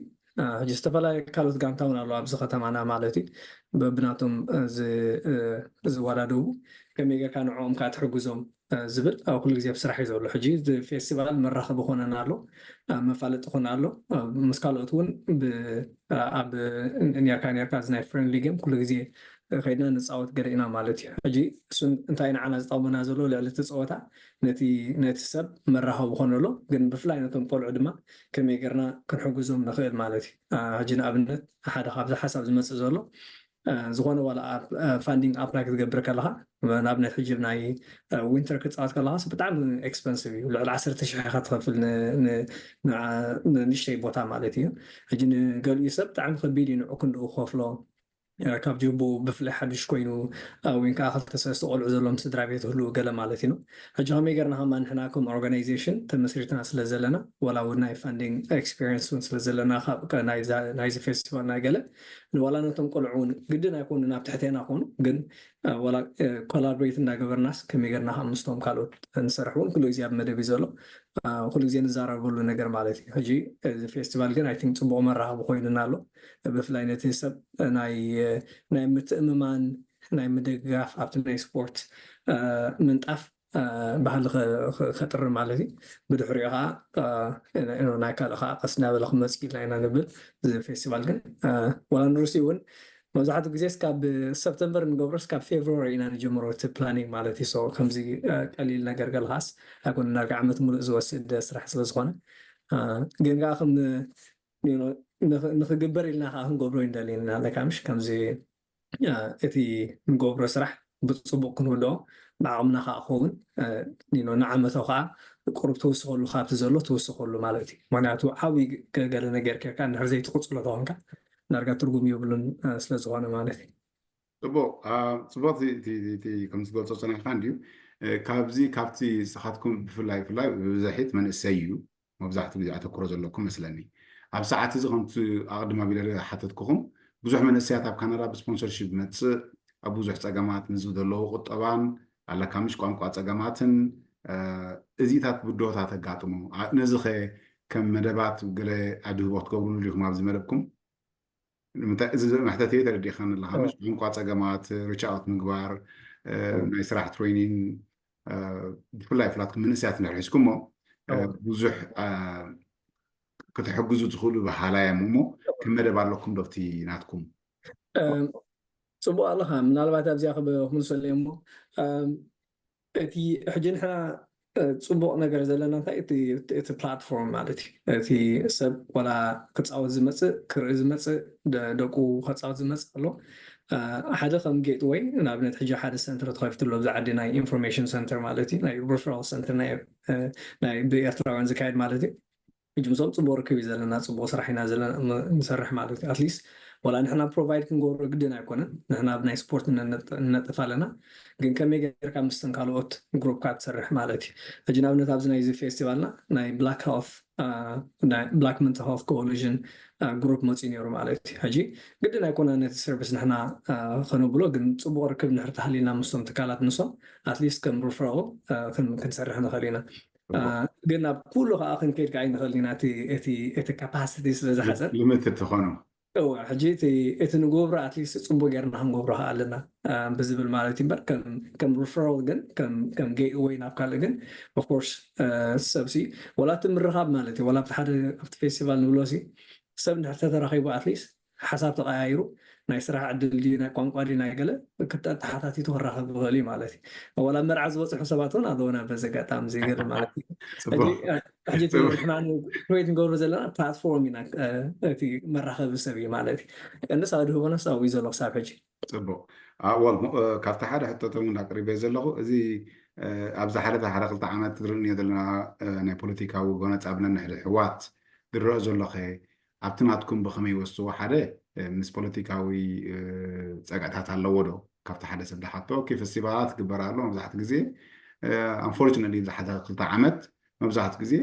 ሕጂ ዝተፈላለዩ ካልኦት ጋንታ እውን ኣለዉ ኣብዚ ከተማና ማለት እዩ፣ በብናቶም ዝወዳደቡ። ከመይ ጌርካ ንዕኦም ከዓ ትሕግዞም ዝብል ኣብ ኩሉ ግዜ ኣብ ስራሕ እዩ ዘሎ። ሕጂ እዚ ፌስቲቫል መራኸቢ ኮነና ኣሎ፣ መፋለጢ ኮነ ኣሎ። ምስ ካልኦት እውን ኣብ ኔርካ ኔርካ እዚ ናይ ፍሬንድሊ ጌም ኩሉ ግዜ ከይድና ንፃወት ገለ ኢና ማለት እዩ። ሕጂ እሱን እንታይ ንዓና ዝጠቕመና ዘሎ ልዕሊ እቲ ፀወታ ነቲ ነቲ ሰብ መራኸቢ ኮነ ኣሎ፣ ግን ብፍላይ ነቶም ቆልዑ ድማ ከመይ ጌርና ክንሕግዞም ንኽእል ማለት እዩ። ሕጂ ንኣብነት ሓደ ካብዚ ሓሳብ ዝመፅእ ዘሎ ዝኾነ ዋላ ፋንዲንግ ኣፕላይ ክትገብር ከለኻ ንኣብነት ሕጂ ናይ ዊንተር ክትፃወት ከለኻ ብጣዕሚ ኤክስፐንሲቭ እዩ። ልዕሊ ዓሰርተ ሽሕ ኢኻ ትኸፍል ንንእሽተይ ቦታ ማለት እዩ። ሕጂ ንገሊኡ ሰብ ብጣዕሚ ከቢድ እዩ ንዑ ክንድኡ ክኸፍሎ ካብ ጀቡ ብፍላይ ሓዱሽ ኮይኑ ወይ ከዓ ክልተ ሰለስተ ቆልዑ ዘለዎም ስድራ ቤት ህልው ገለ ማለት እዩ። ሕጂ ከመይ ገርና ከማ ንሕና ከም ኦርጋናይዜሽን ተመስሪትና ስለ ዘለና ዋላ እውን ናይ ፋንዲንግ ኤክስፔሪንስ እውን ስለ ዘለና ናይዚ ፌስቲቫል ናይ ገለ ንዋላ ነቶም ቆልዑ እውን ግድን ኣይኮኑ ናብ ትሕቴና ኮኑ ግን ዋላ ኮላብሬት እንዳገበርናስ ከመይ ገርና ካብ ምስቶም ካልኦት ንሰርሕ እውን ኩሉ ግዜ ኣብ መደብ እዩ ዘሎ። ኩሉ ግዜ ንዛረበሉ ነገር ማለት እዩ። ሕጂ እዚ ፌስቲቫል ግን ኣይ ቲንክ ፅቡቅ መራኸቢ ኮይኑና ኣሎ። ብፍላይ ነቲ ሰብ ናይ ናይ ምትእምማን ናይ ምድግጋፍ ኣብቲ ናይ ስፖርት ምንጣፍ ባህሊ ከጥሪ ማለት እዩ። ብድሕሪኡ ከዓ ናይ ካልእ ከዓ ቀስ እናበለ ክመፅእ ኢልና ኢና ንብል። እዚ ፌስቲቫል ግን ዋላ ንሩሲ እውን መብዛሕትኡ ግዜ እስካብ ሰፕተምበር ንገብሮ እስካብ ፌብሩዋሪ ኢና ንጀምሮ እቲ ፕላኒንግ ማለት እዩ። ከምዚ ቀሊል ነገር ገልኻስ ኣይኮነ ናርጋ ዓመት ሙሉእ ዝወስድ ስራሕ ስለዝኾነ ግን ከዓ ከም ንክግበር ኢልና ከዓ ክንገብሮ ይንደሊ ኢና ኣለካ ምሽ ከምዚ እቲ ንገብሮ ስራሕ ብፅቡቅ ክንውድኦ ብዓቕምና ከዓ ክኸውን ንዓመቶ ከዓ ቁሩብ ተውስኸሉ ካብቲ ዘሎ ተውስኸሉ ማለት እዩ። ምክንያቱ ዓብይ ገለ ነገር ኬርካ እንድሕር ዘይትቕፅሎ ተኾንካ ዳርጋ ትርጉም የብሉን ስለዝኾነ ማለት እዩ። ፅቡቅ። ፅቡቅ። ከም ዝገልፆ ፀኒሕካ እንድዩ ካብዚ ካብቲ ስኻትኩም ብፍላይ ብፍላይ ብብዝሒት መንእሰይ እዩ መብዛሕትኡ ግዜ ኣተኩሮ ዘለኩም መስለኒ። ኣብ ሰዓት እዚ ከምቲ ኣቕድም ኣቢለ ሓተትኩኹም ብዙሕ መንእሰያት ኣብ ካናዳ ብስፖንሰርሺፕ ዝመፅእ ኣብ ብዙሕ ፀገማት ምስ ዘለዉ ቁጠባን ኣለካ ምሽ ቋንቋ ፀገማትን እዚታት ብድሆታት ኣጋጥሞ ነዚ ኸ ከም መደባት ገለ ኣድህቦ ክትገብሩሉ ዲኹም ኣብዚ መደብኩም? ንምንታይ እዚ መሕተት እየ ተረዲእካኒ ኣለካ ምሽ ቋንቋ ፀገማት ሪቻውት ምግባር ናይ ስራሕ ትሬኒን ብፍላይ ፍላትኩም መንእሰያት ንድሕር ሒዝኩሞ ብዙሕ ክትሕግዙ ትኽእሉ በሃላይ እዮም እሞ ከም መደብ ኣለኩም ዶ ኣብቲ ናትኩም? ፅቡቅ ኣለካ። ምናልባት ኣብዚኣ ክምልሰሉ እሞ እቲ ሕጂ ንሕና ፅቡቅ ነገር ዘለና እንታይ እቲ ፕላትፎርም ማለት እዩ። እቲ ሰብ ዋላ ክፃወት ዝመፅእ ክርኢ ዝመፅእ ደቁ ከፃወት ዝመፅእ ኣሎ ሓደ ከም ጌት ወይ ንኣብነት ሕጂ ሓደ ሰንተር ተኸፊትሎ ኣብዚ ዓዲ ናይ ኢንፎርሜሽን ሰንተር ማለት እዩ ናይ ሪፈራል ሰንተር ናይ ብኤርትራውያን ዝካየድ ማለት እዩ። ሕጂ ምስኦም ፅቡቅ ርክብ እዩ ዘለና ፅቡቅ ስራሕ ኢና ዘለና ንሰርሕ ማለት እዩ። ኣትሊስት ዋላ ንሕና ፕሮቫይድ ክንገብሮ ግድን ኣይኮነን ንሕና ኣብ ናይ ስፖርት ንነጥፍ ኣለና ግን ከመይ ጌርካ ምስተን ካልኦት ግሩፕካ ትሰርሕ ማለት እዩ። ሕጂ ንኣብነት ኣብዚ ናይዚ ፌስቲቫልና ናይ ብላክ ሄልት ብላክ መንታል ሄልት ኮሊዥን ግሩፕ መፅኡ ነይሩ ማለት እዩ። ሕጂ ግድን ኣይኮነ ነቲ ሰርቪስ ንሕና ከነብሎ ግን ፅቡቅ ርክብ ንድሕር ተሃሊና ምስቶም ትካላት ንሶም ኣትሊስት ከም ሪፈራል ክንሰርሕ ንኽእል ኢና። ግን ናብ ኩሉ ከዓ ክንከይድ ከዓ ኣይንኽእል ኢና እቲ ካፓሲቲ ስለ ዝሓፀር ልምት ትኾኑ እወ ሕጂ እቲ ንገብሮ ኣትሊስት ፅቡቅ ጌርና ክንገብሮ ከዓ ኣለና ብዝብል ማለት እዩ እምበር ከም ሪፈራል ግን ከም ጌት ወይ ናብ ካልእ ግን ኦፍኮርስ ሰብሲ ወላ እቲ ምርኻብ ማለት እዩ ወላ ኣብቲ ሓደ ኣብቲ ፌስቲቫል ንብሎ ሲ ሰብ እንድሕር ተተራኺቡ ኣትሊስት ሓሳብ ተቀያይሩ ናይ ስራሕ ዕድል ድዩ ናይ ቋንቋ ድዩ ናይ ገለ ተሓታቲቱ ክራኸብ ይኽእል እዩ ማለት እዩ። ወላ መርዓ ዝበፅሑ ሰባት እውን ኣለውና በዚ ኣጋጣሚ ዘይገርም ማለት እዩ። ሕጂ ንሕና ክሬት ንገብሮ ዘለና ፕላትፎርም ኢና እቲ መራኸቢ ሰብ እዩ ማለት እዩ። ቀንስ ኣድህቦ ነስ ኣብኡ እዩ ዘሎ ክሳብ ሕጂ። ፅቡቅ ኣወል ካብቲ ሓደ ሕቶቶም እውን ኣቅሪበ ዘለኹ እዚ ኣብ ዝሓለፈ ሓደ ክልተ ዓመት ዝርእንዮ ዘለና ናይ ፖለቲካዊ ጎነፃ ብነንሕድ ሕዋት ዝረአ ዘሎ ኸ ኣብቲ ናትኩም ብኸመይ ይወስዎ? ሓደ ምስ ፖለቲካዊ ጸግዕታት ኣለዎ ዶ? ካብቲ ሓደ ሰብ ዝሓቶ ኦኬ፣ ፌስቲቫላት ክግበር ኣሎ። መብዛሕትኡ ግዜ unfortunately ዝሓለፈ ክልተ ዓመት መብዛሕትኡ ግዜ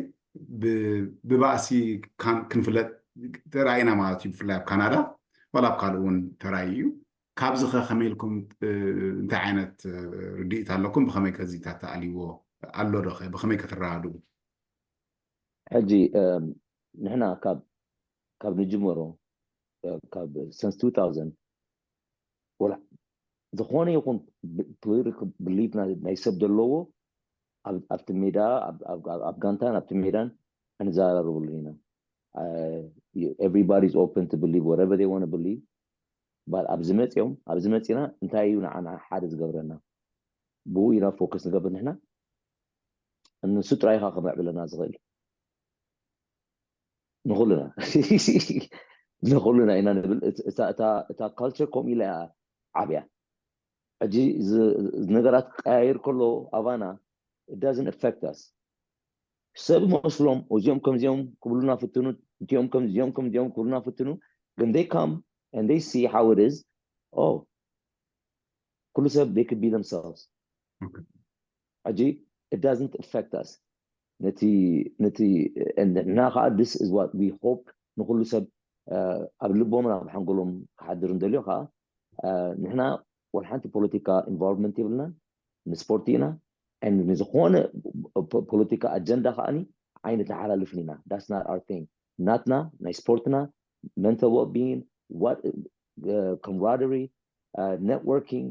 ብባእሲ ክንፍለጥ ተራኢና ማለት እዩ። ብፍላይ ኣብ ካናዳ ዋላ ኣብ ካልእ እውን ተራእዩ እዩ። ካብዚ ከ ከመይ ኢልኩም እንታይ ዓይነት ርድኢት ኣለኩም? ብኸመይ ከዚታት ተኣልይዎ ኣሎ ዶ? ብኸመይ ከተረዳድኡ? ሕጂ ንሕና ካብ ካብ ንጅመሮ ካብ since two thousand ወላ ዝኾነ ይኹን political belief ናይ ሰብ ዘለዎ ኣብቲ ሜዳ ኣብ ጋንታን ኣብቲ ሜዳን እንዘራረበሉ ኢና። Everybody is open to believe whatever they want to believe። But ኣብዚ መፂኦም ኣብዚ መፂና እንታይ እዩ ንዓና ሓደ ዝገብረና? ብኡ ኢና ፎከስ ንገብር ንሕና። ንሱ ጥራይ ኢኻ ከመዕብለና ዝኽእል ንኹልና ንኹልና ኢና ንብል። እታ culture ከምኡ ኢላ እያ ዓብያ። ሕጂ ነገራት ክቀያየር ከሎ ኣባና it doesn't affect us። ሰብ መስሎም እዚኦም ከምዚኦም ክብሉና ፍትኑ፣ እቲኦም ከምዚኦም ከምዚኦም ክብሉና ፍትኑ፣ ግን they come and they see how it is. Oh, ኩሉ ሰብ they could be themselves። ሕጂ it doesn't affect us። ነቲ ነቲ ንሕና ከዓ this is what we hope ንኩሉ ሰብ ኣብ ልቦምን ኣብ ሓንጎሎም ክሓድር እንደልዮ ከዓ ንሕና ወላ ሓንቲ ፖለቲካ involvement የብልናን። ንስፖርት ኢና። ንዝኾነ ፖለቲካ ኣጀንዳ ከዓኒ ኣይንተሓላልፍን ኢና። That's not our thing። ናትና ናይ ስፖርትና mental well-being፣ camaraderie፣ networking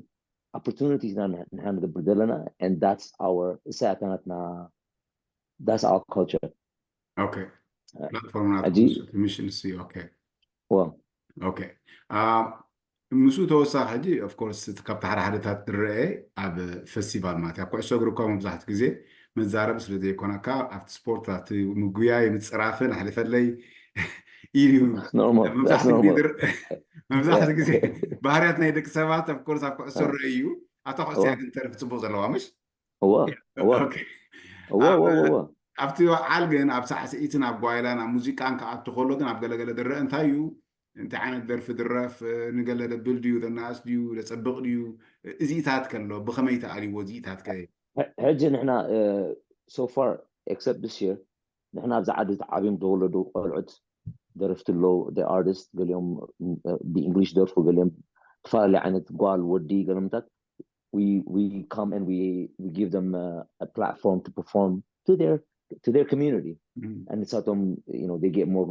opportunities ኢና ንሕና ንገብር ዘለና። And that's our እሳያታ ናትና that's our culture። Okay። ፕላትፎርም ናትኩም ሚሽን እሱ okay። Well, okay። ምስኡ ተወሳኺ ሕጂ of course እቲ ካብቲ ሓደ ሓደታት ዝረአ ኣብ ፌስቲቫል ማለት ኣብ ኩዕሶ እግሪ እኳ መብዛሕትኡ ግዜ መዛረቢ ስለ ዘይኮነካ ኣብቲ ስፖርት ኣብቲ ምጉያይ ምፅራፍን ኣሕልፈለይ ኢሉ መብዛሕትኡ ግዜ ባህርያት ናይ ደቂ ሰባት of course ኣብ ኩዕሶ ረአ እዩ። ኣብታ ኩዕሶ ግን ተርፍ ፅቡቅ ዘለዋ ምሽ እወ እወ እወ እወ እወ ኣብቲ በዓል ግን ኣብ ሳዕስዒትን ኣብ ጓይላን ኣብ ሙዚቃን ክኣቱ ከሎ ግን ኣብ ገለገለ ድረአ እንታይ እዩ? እንታይ ዓይነት ደርፊ ድረፍ? ንገለ ደብል ድዩ? ደናእስ ድዩ? ደጸብቕ ድዩ? እዚኢታት ከሎ ብኸመይ ተኣልይዎ? እዚኢታት ከ ሕጂ ንሕና so far except this year ንሕና ኣብዚ ዓዲ ተዓብዮም ተወለዱ ቆልዑት ደረፍቲ ኣለዉ። The artist ገሊኦም ብእንግሊሽ ደርፉ ገሊኦም ዝተፈላለዩ ዓይነት ጓል ወዲ ገለምታት we we come and we we give them a, a platform to perform to their to their community. And ንሳቶም you know they get more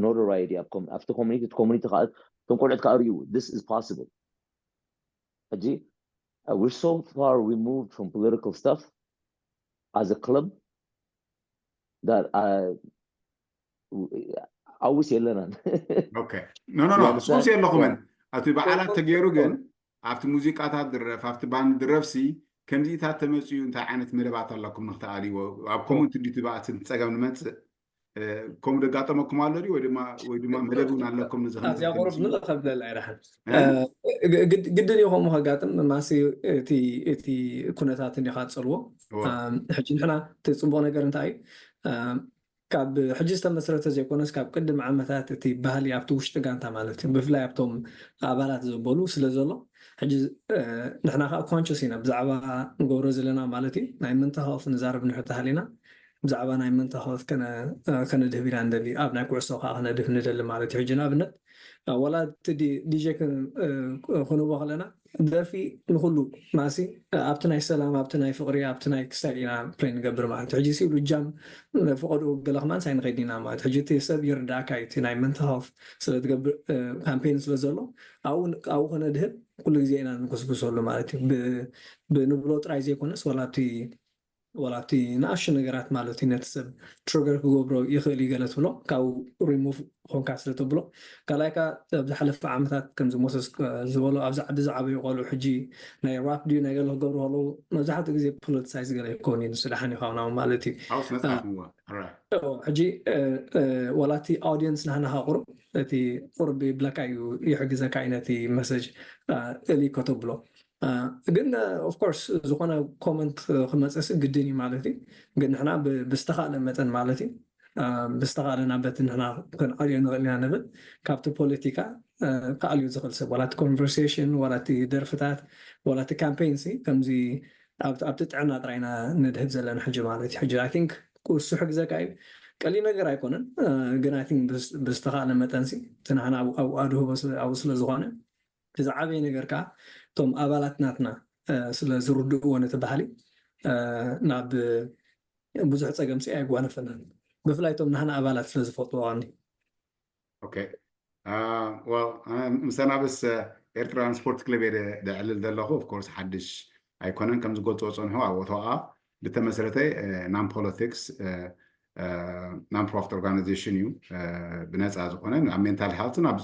notoriety ኣብቲ community እቲ community ከዓ እቶም ቆልዑት ከዓ ርእዩ this is possible። ሕጂ we're so far removed from political stuff as a club that I ኣውስ የለናን። ኖ ኖ ኖ ሱስ የለኹምን። ኣብቲ በዓላት ተገይሩ ግን ኣብቲ ሙዚቃታት ድረፍ ኣብቲ ባንድ ድረፍሲ ከምዚኢታት ተመፅኡ እንታይ ዓይነት መደባት ኣለኩም ንክተኣልይዎ? ኣብ ኮሙንቲ ድዩ ትባእትን ጸገም ንመፅእ? ከምኡ ደጋጠመኩም ኣሎ ድዩ? ወይ ድማ ወይ ድማ መደብ እውን ኣለኩም ነዚ ከምዚ ኣብዚኣ ቁሩብ ምልእ ከብለላ ይረሓን ግድን እዩ ከምኡ ከጋጥም ማሲ እቲ እቲ ኩነታት እንዲኻ ትፀልዎ። ሕጂ ንሕና እቲ ፅቡቕ ነገር እንታይ እዩ? ካብ ሕጂ ዝተመስረተ ዘይኮነስ ካብ ቅድም ዓመታት እቲ ባህሊ ኣብቲ ውሽጢ ጋንታ ማለት እዩ ብፍላይ ኣብቶም ኣባላት ዘበሉ ስለ ዘሎ ሕጂ ንሕና ከዓ conscious ኢና ብዛዕባ ንገብሮ ዘለና ማለት እዩ ናይ mental health ንዛረብ ንሕተሃል ኢና ብዛዕባ ናይ mental health ከነድህብ ኢና ንደሊ ኣብ ናይ ኩዕሶ ከዓ ከነድህብ ንደሊ ማለት እዩ ሕጂ ንኣብነት ዋላ እቲ DJ ክንቦ ከለና ደርፊ ንኩሉ ማሲ ኣብቲ ናይ ሰላም ኣብቲ ናይ ፍቅሪ ኣብቲ ናይ ክስታይ ኢና play ንገብር ማለት ሕጂ ሲብሉ ጃም ፈቀድኡ ገለ ክማን ሳይ ንኸይድ ኢና ማለት ሕጂ እቲ ሰብ ይርዳእካ እዩ እቲ ናይ mental health ስለ ትገብር campaign ስለ ዘሎ ኣብኡ ከነድህብ ኩሉ ግዜ ኢና ንጉስጉሰሉ ማለት እዩ ብንብሎ ጥራይ ዘይኮነስ ዋላ ኣብቲ ዋላ ኣብቲ ንኣሽቱ ነገራት ማለት እዩ ነቲ ሰብ trigger ክገብሮ ይኽእል እዩ ገለ ትብሎ ካብኡ remove ኾንካ ስለ ተብሎ ካልኣይ ከኣ ኣብ ዝሓለፈ ዓመታት ከምዚ ሞሰስ ዝበሎ ኣብዚ ዓዲ ዝዓበዩ ቆልዑ ሕጂ ናይ rap ድዩ ናይ ገለ ክገብሩ ከለዉ መብዛሕትኡ ግዜ politicize ገለ ይከውን እዩ ንሱ ደሓን ይኸውን ማለት እዩ ኣብ ስነ ጽሑፍ እዋ right ሕጂ ዋላ እቲ audience ናህና ከኣ ቁሩብ እቲ ቁሩብ ይብለካ እዩ ይሕግዘካ እዩ ነቲ message እሊ ከተብሎ ግን of course ዝኾነ comment ክመፅእሲ ግድን እዩ ማለት እዩ ግን ንሕና ብዝተኻእለ መጠን ማለት እዩ ብዝተኻእለና በቲ ንሕና ክንኣልዮ ንኽእል ኢና ንብል። ካብቲ ፖለቲካ ክኣልዮ ዝኽእል ሰብ፣ ዋላ እቲ ኮንቨርሴሽን፣ ዋላ እቲ ደርፍታት፣ ዋላ እቲ ካምፔይን ሲ ከምዚ ኣብቲ ጥዕና ጥራይ ኢና ንድህብ ዘለና ሕጂ ማለት እዩ። ሕጂ I think ክውሱ ሕግዘካ እዩ። ቀሊል ነገር ኣይኮነን፣ ግን I think ብዝተኻእለ መጠን ሲ እቲ ንሕና ኣብኡ ኣድህቦ ኣብኡ ስለ ዝኾነ፣ እቲ ዝዓበየ ነገር ከዓ እቶም ኣባላት ናትና ስለ ዝርድእዎ ነቲ ባህሊ ናብ ብዙሕ ፀገም ሲ ኣይጓነፈናን። ብፍላይ እቶም ናህና ኣባላት ስለ ዝፈልጥዎ ቀኒ ኦኬ። Well፣ ምሰናብስ ኤርትራውያን ስፖርት ክለብ እየ ደዕልል ዘለኹ። Of course ሓድሽ ኣይኮነን። ከም ዝገልፅዎ ፀንሑ ኣብ ኦቶዋ ዝተመስረተ non politics non profit organization እዩ። ብነፃ ዝኾነ ኣብ ሜንታል ሄልትን ኣብ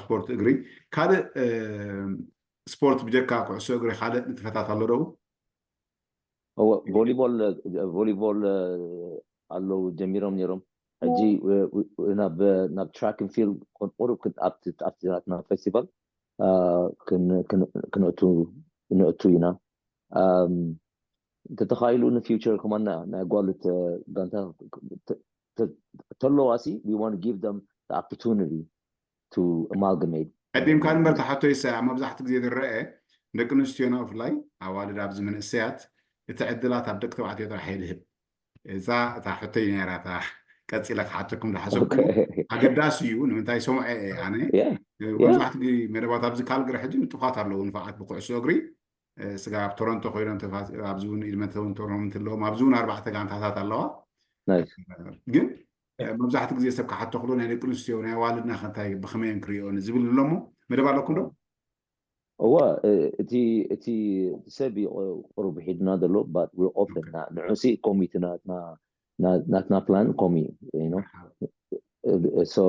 ስፖርት እግሪ። ካልእ ስፖርት ብጀካ ኩዕሶ እግሪ ካልእ ንጥፈታት ኣሎ ዶ? ቮሊቦል ቮሊቦል ኣለዉ ጀሚሮም ነይሮም። ሕጂ ናብ ትራክ ን ፊልድ ቁሩብ ኣብቲ ናትና ፌስቲቫል ክንእቱ ኢና። እንተተኻኢሉ ንፊውቸር ከማና ናይ ኣጓሉት ጋንታ ተለዋ ሲ we want to give them the opportunity to amalgamate። ቀዲምካ ንበር ተሓቶ ይሰ መብዛሕትኡ ግዜ ዝረአ ደቂ ኣንስትዮና ብፍላይ ኣዋልድ ኣብዚ መንእሰያት እቲ ዕድላት ኣብ ደቂ ተባዕትዮ ጥራሕ ይድህብ። እዛ እታ ሕቶይ ነራ እታ ቀፂለ ክሓተኩም ዝሓሰብኩ ኣገዳሲ እዩ። ንምንታይ ሰምዐ እየ ኣነ መብዛሕትኡ መደባት ኣብዚ ካልግሪ ሕጂ ንጡፋት ኣለዉ ንፋዓት ብኩዕሶ እግሪ ስጋ ኣብ ቶሮንቶ ኮይኖም ኣብዚ እውን ኢድመንተውን ቶርናመንት ኣለዎም ኣብዚ እውን ኣርባዕተ ጋንታታት ኣለዋ። ግን መብዛሕትኡ ግዜ ሰብ ክሓቶ ክሎ ናይ ደቂ ኣንስትዮ ናይ ኣዋልድና ከንታይ ብኸመየን ክሪኦ ዝብል ኣሎ እሞ መደብ ኣለኩም ዶ? እወ እቲ እቲ ሰብ ቁሩብ ሒድና ዘሎ but we're open ንዑ ሲ ኮሚቲ ናትና plan ኮሚ you know so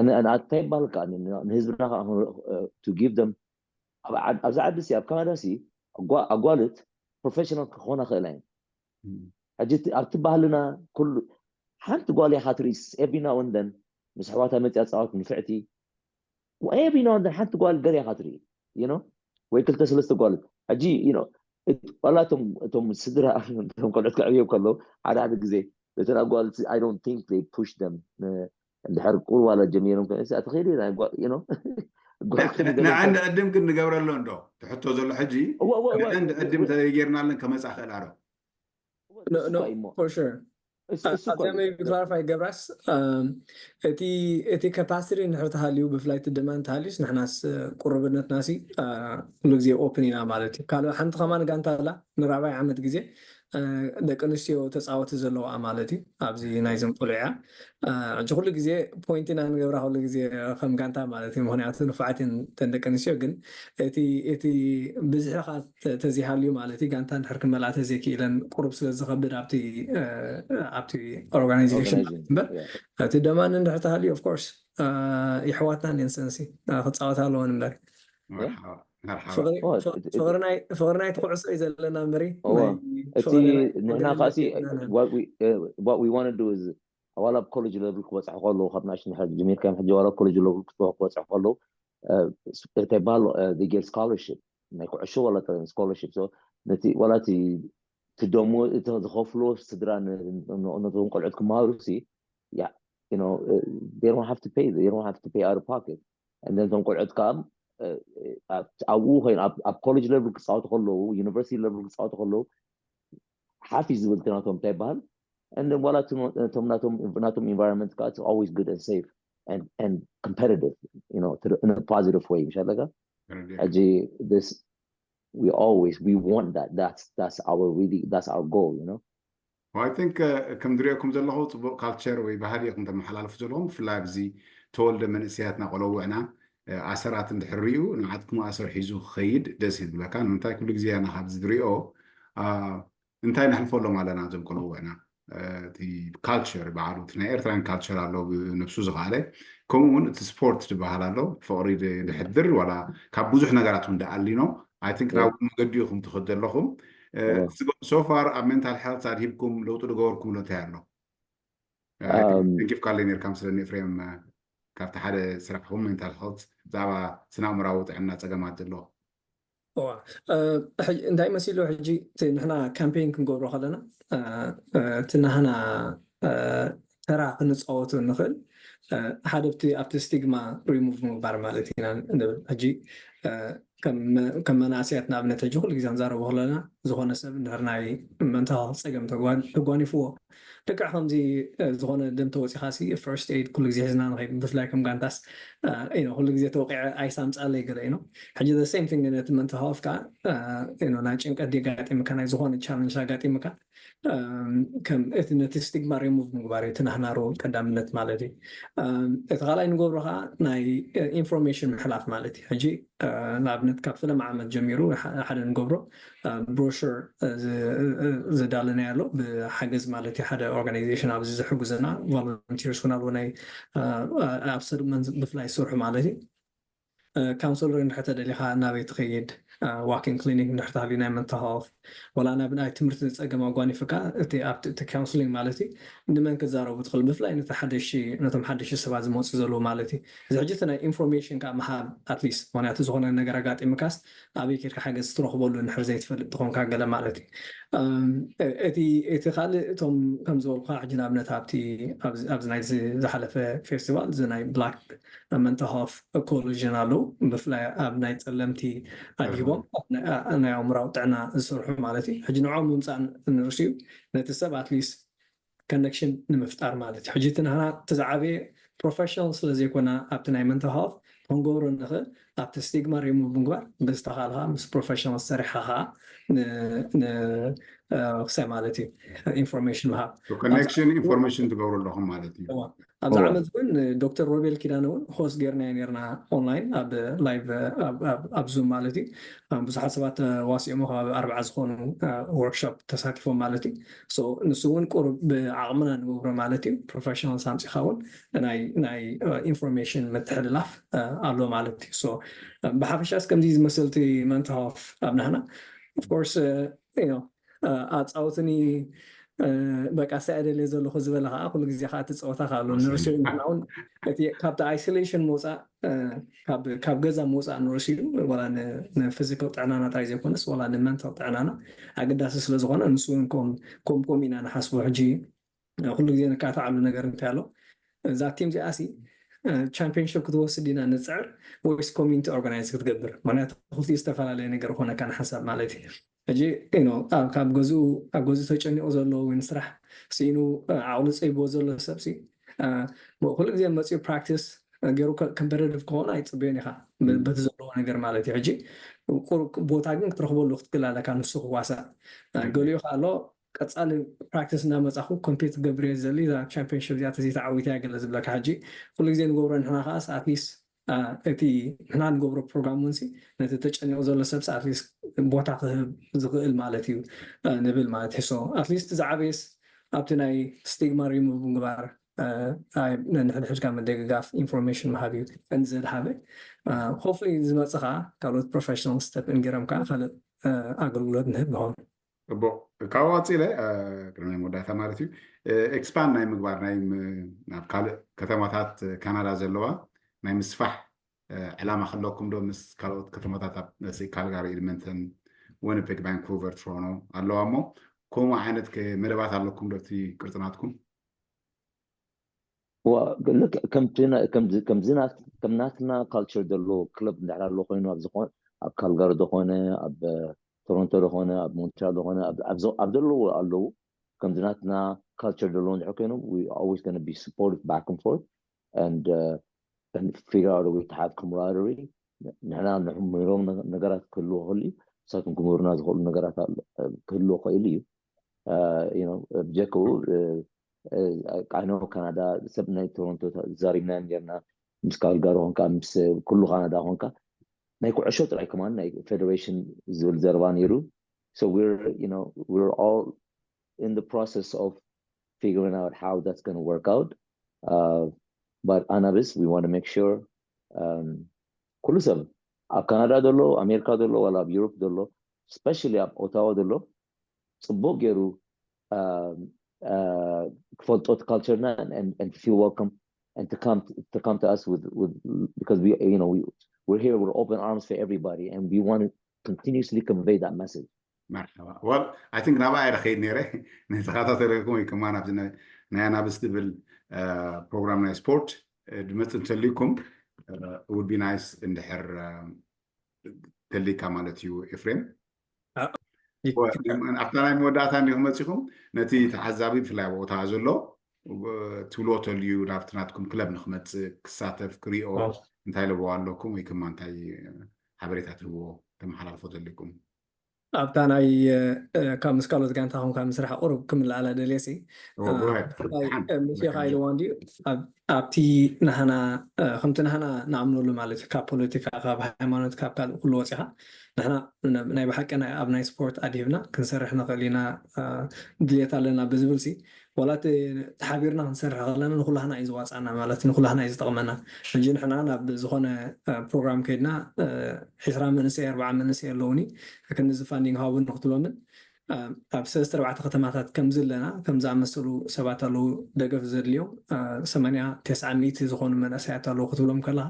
እንታይ ይባልካ ንህዝብና ከዓ to give them ኣብዚ ዓዲ ሲ ኣብ ካናዳ ሲ ኣጓልት ፕሮፌሽናል ክኾና ክእላ እየን። ሕጂ ኣብቲ ባህልና ኩሉ ሓንቲ ጓል ኢኻ ትርኢ every now and then ምስ ኣሕዋታ መፅያ ፃወት ንፍዕቲ every now and then ሓንቲ ጓል ገለ ኢኻ ትርኢ you know ወይ ክልተ ሰለስተ ጓል ሕጂ you know ዋላ እቶም ስድራ እቶም ቆልዑት ክዕብዮም ከለዉ ሓደ ሓደ ግዜ እተን ኣጓል I don't think they push them እንድሕር ቁር ዋላ ጀሚሮም ከ እቲ ኸይዲ you know ንዓንድ ዕድም ግን ንገብረሎ እንዶ ትሕቶ ዘሎ ሕጂ ንዓንድ ዕድም ተገይርናለን ከመፃ ክእላ ዶ for sure ኣብዚኣ maybe clarify ገብራስ እቲ እቲ capacity እንድሕር ተሃልዩ ብፍላይ እቲ demand ተሃልዩስ ንሕናስ ቁርብነትና ሲ ኩሉ ግዜ open ኢና ማለት እዩ። ካልእ ሓንቲ ከማን ጋንታ ኣላ ንራብዓይ ዓመት ግዜ ደቂ ኣንስትዮ ተፃወቲ ዘለዋ ማለት እዩ ኣብዚ ናይዞም ቆልዑ እያ። ሕጂ ኩሉ ግዜ point ኢና ንገብራ ኩሉ ግዜ ከም ጋንታ ማለት እዩ። ምክንያቱ ንፉዓት እየን እተን ደቂ ኣንስትዮ ግን እቲ እቲ ብዝሒ ከዓ ተዘይሃልዩ ማለት እዩ ጋንታ እንድሕር ክመልኣ ተዘይክኢለን ቁሩብ ስለ ዝኸብድ ኣብቲ ኣብቲ organization ማለት እምበር እቲ demand እንድሕር ተሃልዩ of course ይሕዋትና እየን ሰንሲ ክፃወታ ኣለወን እምበር ፍቅሪ ናይቲ ኩዕሶ እዩ ዘለና እምበሪ እቲ ንሕና ካሲ what we want to do is ዋላ ኣብ ኮሌጅ ለብል ክበፅሑ ከለዉ ካብ ናሽ ጀሚርካ ሕጂ ዋላ ኮሌጅ ለብል ክበፅሑ ከለዉ እንታይ ይበሃል they get scholarship ናይ ኩዕሾ ዋላ ጥራይ scholarship ነቲ ዋላ እቲ ትደሞ ዝኸፍሎ ስድራ ነቶም ቆልዑት ክመሃሩ ሲ they don't have to pay they don't have to pay out of pocket and then እቶም ቆልዑት ከዓ ኣብኡ ኮይኑ ኣብ ኮሌጅ ለብል ክፃወቱ ከለዉ ዩኒቨርሲቲ ለብል ክፃወቱ ከለዉ ሓፊዝ ዝብል ናቶም እንታይ ይበሃል and then ዋላ እቶም ናቶም environment ከዓ it's always good and safe and and competitive you know in a positive way ምሽ ኣለካ ሕጂ this we always we want that that's that's our really that's our goal you know I think ከም ዝሪኦኩም ዘለኹ ፅቡቅ ካልቸር ወይ ባህሊ ኢኹም ተመሓላልፉ ዘለኹም ብፍላይ ኣብዚ ተወልደ መንእሰያትና ቆለውዕና ኣሰራት እንድሕር ሪኡ ንዓትኩም ኣሰር ሒዙ ክኸይድ ደስ ይብለካ ንምንታይ ኩሉ ግዜ ኣነ ካብዚ ዝሪኦ እንታይ ነሕልፈሎም ኣለና እዞም ቆለውዕና እቲ ካልቸር በዓሉ እቲ ናይ ኤርትራን ካልቸር ኣሎ ብነብሱ ዝኸኣለ ከምኡ እውን እቲ ስፖርት ዝበሃል ኣሎ ፍቅሪ ድሕድር ዋላ ካብ ብዙሕ ነገራት እውን ደኣሊኖ I think ናብ መገዲ ኢኹም ትኸዱ ኣለኹም so far ኣብ ሜንታል ሄልት ኣድሂብኩም ለውጢ ዝገበርኩም ሎ እንታይ ኣሎ ተንኪፍካ ኣለይ ነርካ ምስለኒ ኤፍሬም ካብቲ ሓደ ስራሕኹም ሜንታል ሄልት ብዛዕባ ስነ ኣእምራዊ ጥዕና ፀገማት ዘለዎ እንታይ መሲሉ ሕጂ ንሕና ካምፔን ክንገብሮ ከለና እቲ ናህና ተራ ክንፃወቱ ንኽእል ሓደ ኣብቲ ኣብቲ ስቲግማ ሪሙቭ ምግባር ማለት ኢና ንብል። ሕጂ ከም መናእሰያት ንኣብነት ሕጂ ኩሉ ግዜ ንዛረቦ ከለና ዝኾነ ሰብ እንድሕር ናይ መንታል ፀገም ተጓኒፍዎ ልክዕ ከምዚ ዝኾነ ደም ተወፂኻ ሲ ፈርስት ኤድ ኩሉ ግዜ ሒዝና ንኸይድ ብፍላይ ከም ጋንታስ ኩሉ ግዜ ተወቂዐ ኣይሳምፃለይ ገለ ኢኖ ሕጂ ሴም ቲንግ ነቲ መንታል ሄልት ከዓ ናይ ጭንቀት ኣጋጢምካ ናይ ዝኾነ ቻለንጅ ኣጋጢምካ ከም እቲ ነቲ ስቲግማ ሪሙቭ ምግባር እዩ እቲ ናህና ሮል ቀዳምነት ማለት እዩ። እቲ ካልኣይ ንገብሮ ከዓ ናይ ኢንፎርሜሽን ምሕላፍ ማለት እዩ። ሕጂ ንኣብነት ካብ ፈለማ ዓመት ጀሚሩ ሓደ ንገብሮ ብሮሹር ዘዳለናዮ ኣሎ ብሓገዝ ማለት እዩ ሓደ ኦርጋናይዜሽን ኣብዚ ዝሕግዙና ቮለንቲርስ እውን ኣለዉ ናይ ኣብ ሰድመን ብፍላይ ዝሰርሑ ማለት እዩ። ካውንስለር እንድሕር ተደሊኻ ናበይ ትኸይድ ዋኪን ክሊኒክ እንድሕር ተሃልዩ ናይ መንታል ሄልት ዋላ ናብ ናይ ትምህርቲ ፀገም ኣጓኒፍካ እቲ ኣብቲ እቲ ካውንስሊንግ ማለት እዩ ንመን ክትዛረቡ ትኽእል ብፍላይ ነቲ ሓደሽቲ ነቶም ሓደሽቲ ሰባት ዝመፁ ዘለዉ ማለት እዩ እዚ ሕጂ እቲ ናይ ኢንፎርሜሽን ከዓ ምሃብ ኣትሊስት ምክንያቱ ዝኾነ ነገር ኣጋጢምካስ ኣበይ ኬድካ ሓገዝ ትረኽበሉ እንድሕር ዘይትፈልጥ ትኾንካ ገለ ማለት እዩ እቲ እቲ ካልእ እቶም ከም ዝበልኩካ ሕጂ ንኣብነት ኣብቲ ኣብዚ ናይዚ ዝሓለፈ ፌስቲቫል እዚ ናይ ብላክ መንታል ሄልት ኮሊዥን ኣለዉ ብፍላይ ኣብ ናይ ፀለምቲ ኣድሂቦም ናይ ኣእምራዊ ጥዕና ዝሰርሑ ማለት እዩ ሕጂ ንዖም ምምፃእ ንርእሱ እዩ ነቲ ሰብ ኣትሊስት ኮኔክሽን ንምፍጣር ማለት እዩ ሕጂ እቲ ናህና እቲ ዝዓበየ ፕሮፌሽናል ስለ ዘይኮና ኣብቲ ናይ መንታል ሄልት ክንገብሮ ንኽእል ኣብቲ ስቲግማ ሪሙቭ ምግባር ብዝተኻልካ ምስ ፕሮፌሽናል ሰሪሕኻ ከዓ ክሳይ ማለት እዩ ኢንፎርሜሽን ምሃብ ኮኔክሽን ኢንፎርሜሽን ትገብሩ ኣለኹም ማለት እዩ ኣብዚ ዓመት እውን ዶክተር ሮቤል ኪዳነ እውን ሆስት ገይርናዮ ነርና ኦንላይን ኣብ ላይቭ ኣብ ዙም ማለት እዩ ብዙሓት ሰባት ተዋሲኦም ከባቢ ኣርባዓ ዝኾኑ ወርክሾፕ ተሳቲፎም ማለት እዩ ንሱ እውን ቁሩብ ብዓቕምና ንገብሮ ማለት እዩ ፕሮፌሽናል ሳምፂኻ እውን ናይ ኢንፎርሜሽን ምትሕልላፍ ኣሎ ማለት እዩ ብሓፈሻስ ከምዚ ዝመስልቲ መንታል ሄልት ኣብ ናህና ኦፍኮርስ ኣፃውትኒ በቃ ሳይ ደልየ ዘለኹ ዝበለ ከዓ ኩሉ ግዜ ከዓ እቲ ፀወታ ከዓ ኣሎ ንርእሱ እውን እቲ ካብቲ ኣይሶሌሽን ምውፃእ ካብ ገዛ ምውፃእ ንርእሱ እዩ ዋላ ንፊዚካል ጥዕናና ጥራይ ዘይኮነስ ዋላ ንመንታል ጥዕናና ኣገዳሲ ስለ ዝኾነ ንሱ እውን ከም ከምኡ ኢና ንሓስቦ ሕጂ ኩሉ ግዜ ንካታዓሉ ነገር እንታይ ኣሎ እዛ ቲም እዚኣ ሲ ቻምፒዮንሽፕ ክትወስድ ኢና ንፅዕር ወይስ ኮሚኒቲ ኦርጋናይዝ ክትገብር ምክንያቱ ክልቲኡ ዝተፈላለየ ነገር ኮነካ ንሓሳብ ማለት እዩ ሕጂ ኣብ ካብ ገዝኡ ኣብ ገዝኡ ተጨኒቑ ዘሎ ወይ ንስራሕ ስኢኑ ዓቕሉ ፀይብዎ ዘሎ ሰብ ሲ ኩሉ ግዜ መፅኡ ፕራክቲስ ገይሩ ኮምፐቲቲቭ ክኾን ኣይፅበዮን ኢኻ በቲ ዘለዎ ነገር ማለት እዩ ሕጂ ቦታ ግን ክትረኽበሉ ክትክእል ኣለካ ንሱ ክዋሳእ ገሊኡ ከ ኣሎ ቀፃሊ ፕራክቲስ እናመፃኹ ኮምፒት ክገብር እየ ዝደሊ እዛ ቻምፒዮንሽፕ እዚኣ ተዘይተዓዊተ እያ ገለ ዝብለካ ሕጂ ኩሉ ግዜ ንገብሮ ንሕና ከዓስ ኣትሊስት እቲ ንሕና ንገብሮ ፕሮግራም እውን ነቲ ተጨኒቑ ዘሎ ሰብ ኣትሊስት ቦታ ክህብ ዝኽእል ማለት እዩ ንብል ማለት እዩ ኣትሊስት ዝዓበየስ ኣብቲ ናይ ስቲግማ ሪሙቭ ምግባር ነንሕድሕድካ ምድግጋፍ ኢንፎርሜሽን ምሃብ እዩ ቀንዲ ዘድሃበ ሆፍሊ ዝመፅእ ከዓ ካልኦት ፕሮፌሽናል ስተፕ እንገይሮም ከዓ ካልእ ኣገልግሎት ንህብ ንኸውን ፅቡቅ ካብ ቀፂለ ቅድሚ ናይ መወዳእታ ማለት እዩ ኤክስፓንድ ናይ ምግባር ናይ ናብ ካልእ ከተማታት ካናዳ ዘለዋ ናይ ምስፋሕ ዕላማ ከለኩም ዶ ምስ ካልኦት ከተማታት ኣብ ካልጋሪ ኤድመንተን ወኒፔግ ቫንኩቨር ትሮኖ ኣለዋ እሞ ከምኡ ዓይነት መደባት ኣለኩም ዶ እቲ ቅርፅናትኩም ከም ናትና ካልቸር ዘለዎ ክለብ እንድሕር ኣሎ ኮይኑ ኣብ ዝኾነ ኣብ ካልጋሪ ዝኾነ ኣብ ቶሮንቶ ዝኾነ ኣብ ሞንትሪያል ዝኾነ ኣብ ዘለዎ ኣለዉ ከምዚ ናትና ካልቸር ዘለዎ እንድሕር ኮይኖም always going to be supportive back and forth and uh, and figure out a way to have camaraderie ንሕና ንምህሮም ነገራት ክህልዎ ክእል ንሳቶም ክምህሩና ዝኽእሉ ነገራት ክህልዎ ክእል እዩ ብጀክኡ ቃይኖ ካናዳ ሰብ ናይ ቶሮንቶ ዛሪብና ኔርና ምስ ካልጋሪ ኮንካ ምስ ኩሉ ካናዳ ኮንካ ናይ ኩዕሾ ጥራይ ከማን ናይ ፌደሬሽን ዝብል ዘረባ ነይሩ so we're you know we're all in the process of figuring out how that's going to work out uh, but ኣናብስ we want to make sure um, ኩሉ ሰብ ኣብ ካናዳ ዘሎ ኣሜሪካ ዘሎ ዋላ ኣብ ዩሮፕ ዘሎ especially ኣብ ኦታዋ ዘሎ ፅቡቅ ገይሩ ክፈልጦ እቲ ካልቸርና and feel welcome and to come to, to come to us with with because we you know we, we're here with open arms for everybody and we want to continuously convey that message መርሓባ well I think ናብኣ ኢለ ከይድ ነይረ ንተኸታተልኩም ወይ ከማን ኣብዚ ናይ ኣናብስ ትብል ፕሮግራም ናይ ስፖርት ድመፅ እንተልይኩም ውድ ቢ ናይስ እንድሕር ተልይካ ማለት እዩ ኤፍሬም። ኣብታ ናይ መወዳእታ እንዲኹም መፂኹም ነቲ ተዓዛቢ ብፍላይ ኣብኡ ተኣ ዘሎ ትብልዎ ተልዩ ናብቲ ናትኩም ክለብ ንክመፅእ ክሳተፍ ክሪኦ እንታይ ለበዋ ኣለኩም ወይ ክማ እንታይ ሓበሬታ ትህብዎ ተመሓላልፎ ተልይኩም? ኣብታ ናይ ካብ ምስ ካልኦት ጋንታ ኮንካ ምስራሕ ቁሩብ ክምልኣላ ደልየ ሲ ምሴኻ ኢልዋ እንዲዩ። ኣብቲ ናህና ከምቲ ናህና ንኣምነሉ ማለት እዩ፣ ካብ ፖለቲካ ካብ ሃይማኖት ካብ ካልእ ኩሉ ወፂኻ ንሕና ናይ ብሓቂ ኣብ ናይ ስፖርት ኣድሂብና ክንሰርሕ ንኽእል ኢና ድልየት ኣለና ብዝብል ሲ ዋላ እቲ ተሓቢርና ክንሰርሕ ከለና ንኩላህና እዩ ዝዋፃና ማለት ንኩላህና እዩ ዝጠቕመና። ሕጂ ንሕና ናብ ዝኾነ ፕሮግራም ከይድና ዒስራ መንእሰይ ኣርባዓ መንእሰይ ኣለውኒ ክንዚ ፋንዲንግ ሃቡን ንክትብሎምን ኣብ ሰለስተ ኣርባዕተ ከተማታት ከምዚ ኣለና ከም ዝኣመሰሉ ሰባት ኣለዉ ደገፍ ዘድልዮም ሰማንያ ተስዓ ሚእቲ ዝኾኑ መንእሰያት ኣለዉ ክትብሎም ከለካ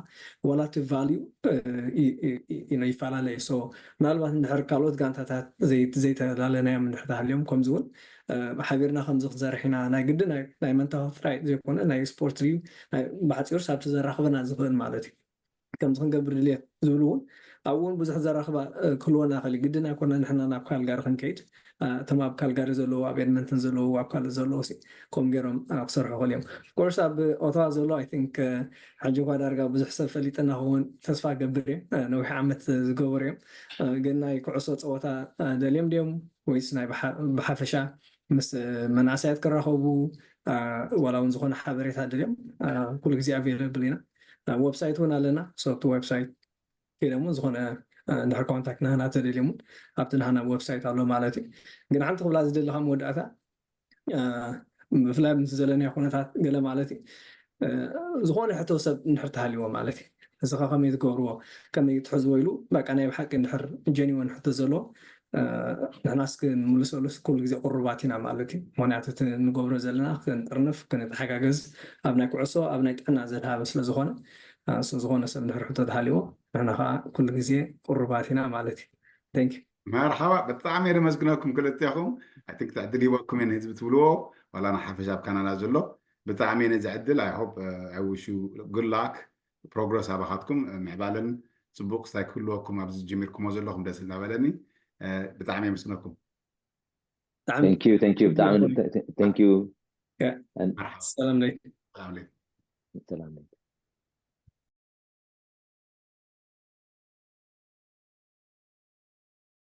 ዋላ እቲ ቫልዩ ይፈላለ እዩ። ምናልባት እንድሕር ካልኦት ጋንታታት ዘይተላለናዮም እንድሕር ተሃልዮም ከምዚ እውን ሓቢርና ከምዚ ክንሰርሕ ኢና ናይ ግዲ ናይ መንታዊ ጥራይ ዘይኮነ ናይ ስፖርት ድዩ ብሓፂሩ ሳብቲ ዘራኽበና ዝኽእል ማለት እዩ ከምዚ ክንገብር ድልየት ዝብሉ እውን ኣብኡ እውን ብዙሕ ዘራኽባ ክህልወና ክእል ግድን ኣይኮነ ንሕና ናብ ካልጋሪ ክንከይድ እቶም ኣብ ካልጋሪ ዘለዉ ኣብ ኤድመንተን ዘለዉ ኣብ ካልእ ዘለዉ ከምኡ ገይሮም ክሰርሑ ክእል እዮም። ኦፍኮርስ ኣብ ኦተዋ ዘሎ ኣይ ቲንክ ሕጂ እኳ ዳርጋ ብዙሕ ሰብ ፈሊጥና ክኸውን ተስፋ ገብር እየ። ነዊሕ ዓመት ዝገበሩ እዮም ግን ናይ ኩዕሶ ፀወታ ደልዮም ድዮም ወይስ ናይ ብሓፈሻ ምስ መናእሰያት ክራኸቡ ዋላ እውን ዝኾነ ሓበሬታ ደልዮም ኩሉ ግዜ ኣቬለብል ኢና። ዌብሳይት እውን ኣለና። ሶፍቲ ዌብሳይት ከይዶም እውን ዝኾነ እንድሕር ኮንታክት ናህና ተደልዮም እውን ኣብቲ ናህና ዌብሳይት ኣሎ ማለት እዩ። ግን ሓንቲ ክብላ ዝደለኻ መወዳእታ ብፍላይ ምስ ዘለናዮ ኩነታት ገለ ማለት እዩ ዝኾነ ሕቶ ሰብ እንድሕር ተሃልዎ ማለት እዩ እስኻ ከመይ ትገብርዎ ከመይ ትሕዝዎ ኢሉ በቃ ናይ ብሓቂ እንድሕር ጀኒወን ሕቶ ዘለዎ ንሕና እስኪ ንምልሰሉ ኩሉ ግዜ ቁሩባት ኢና ማለት እዩ። ምክንያቱ እቲ እንገብሮ ዘለና ክንጥርንፍ ክንተሓጋገዝ ኣብ ናይ ኩዕሶ ኣብ ናይ ጥዕና ዘድሃበ ስለዝኾነ እሱ ዝኾነ ሰብ እንድሕር ሕቶ ተሃልዎ ንሕና ከዓ ኩሉ ግዜ ቁሩባት ኢና ማለት እዩ። Thank you። መርሓባ ብጣዕሚ እየ ደመስግነኩም ክልቴኹም። I think ዕድል ሂበኩም እየ ንህዝቢ ትብልዎ ዋላ ንሓፈሻ ኣብ ካናዳ ዘሎ ብጣዕሚ እየ ነዚ ዕድል I hope I wish you good luck progress ኣባኻትኩም ምዕባለን ፅቡቅ ስታይ ክህልወኩም ኣብዚ ጀሚርኩሞ ዘለኹም ደስ እናበለኒ ብጣዕሚ የመስግነኩም። Thank you, thank you, ብጣዕሚ thank you። ሰላም ለይ። ሰላም ለይ።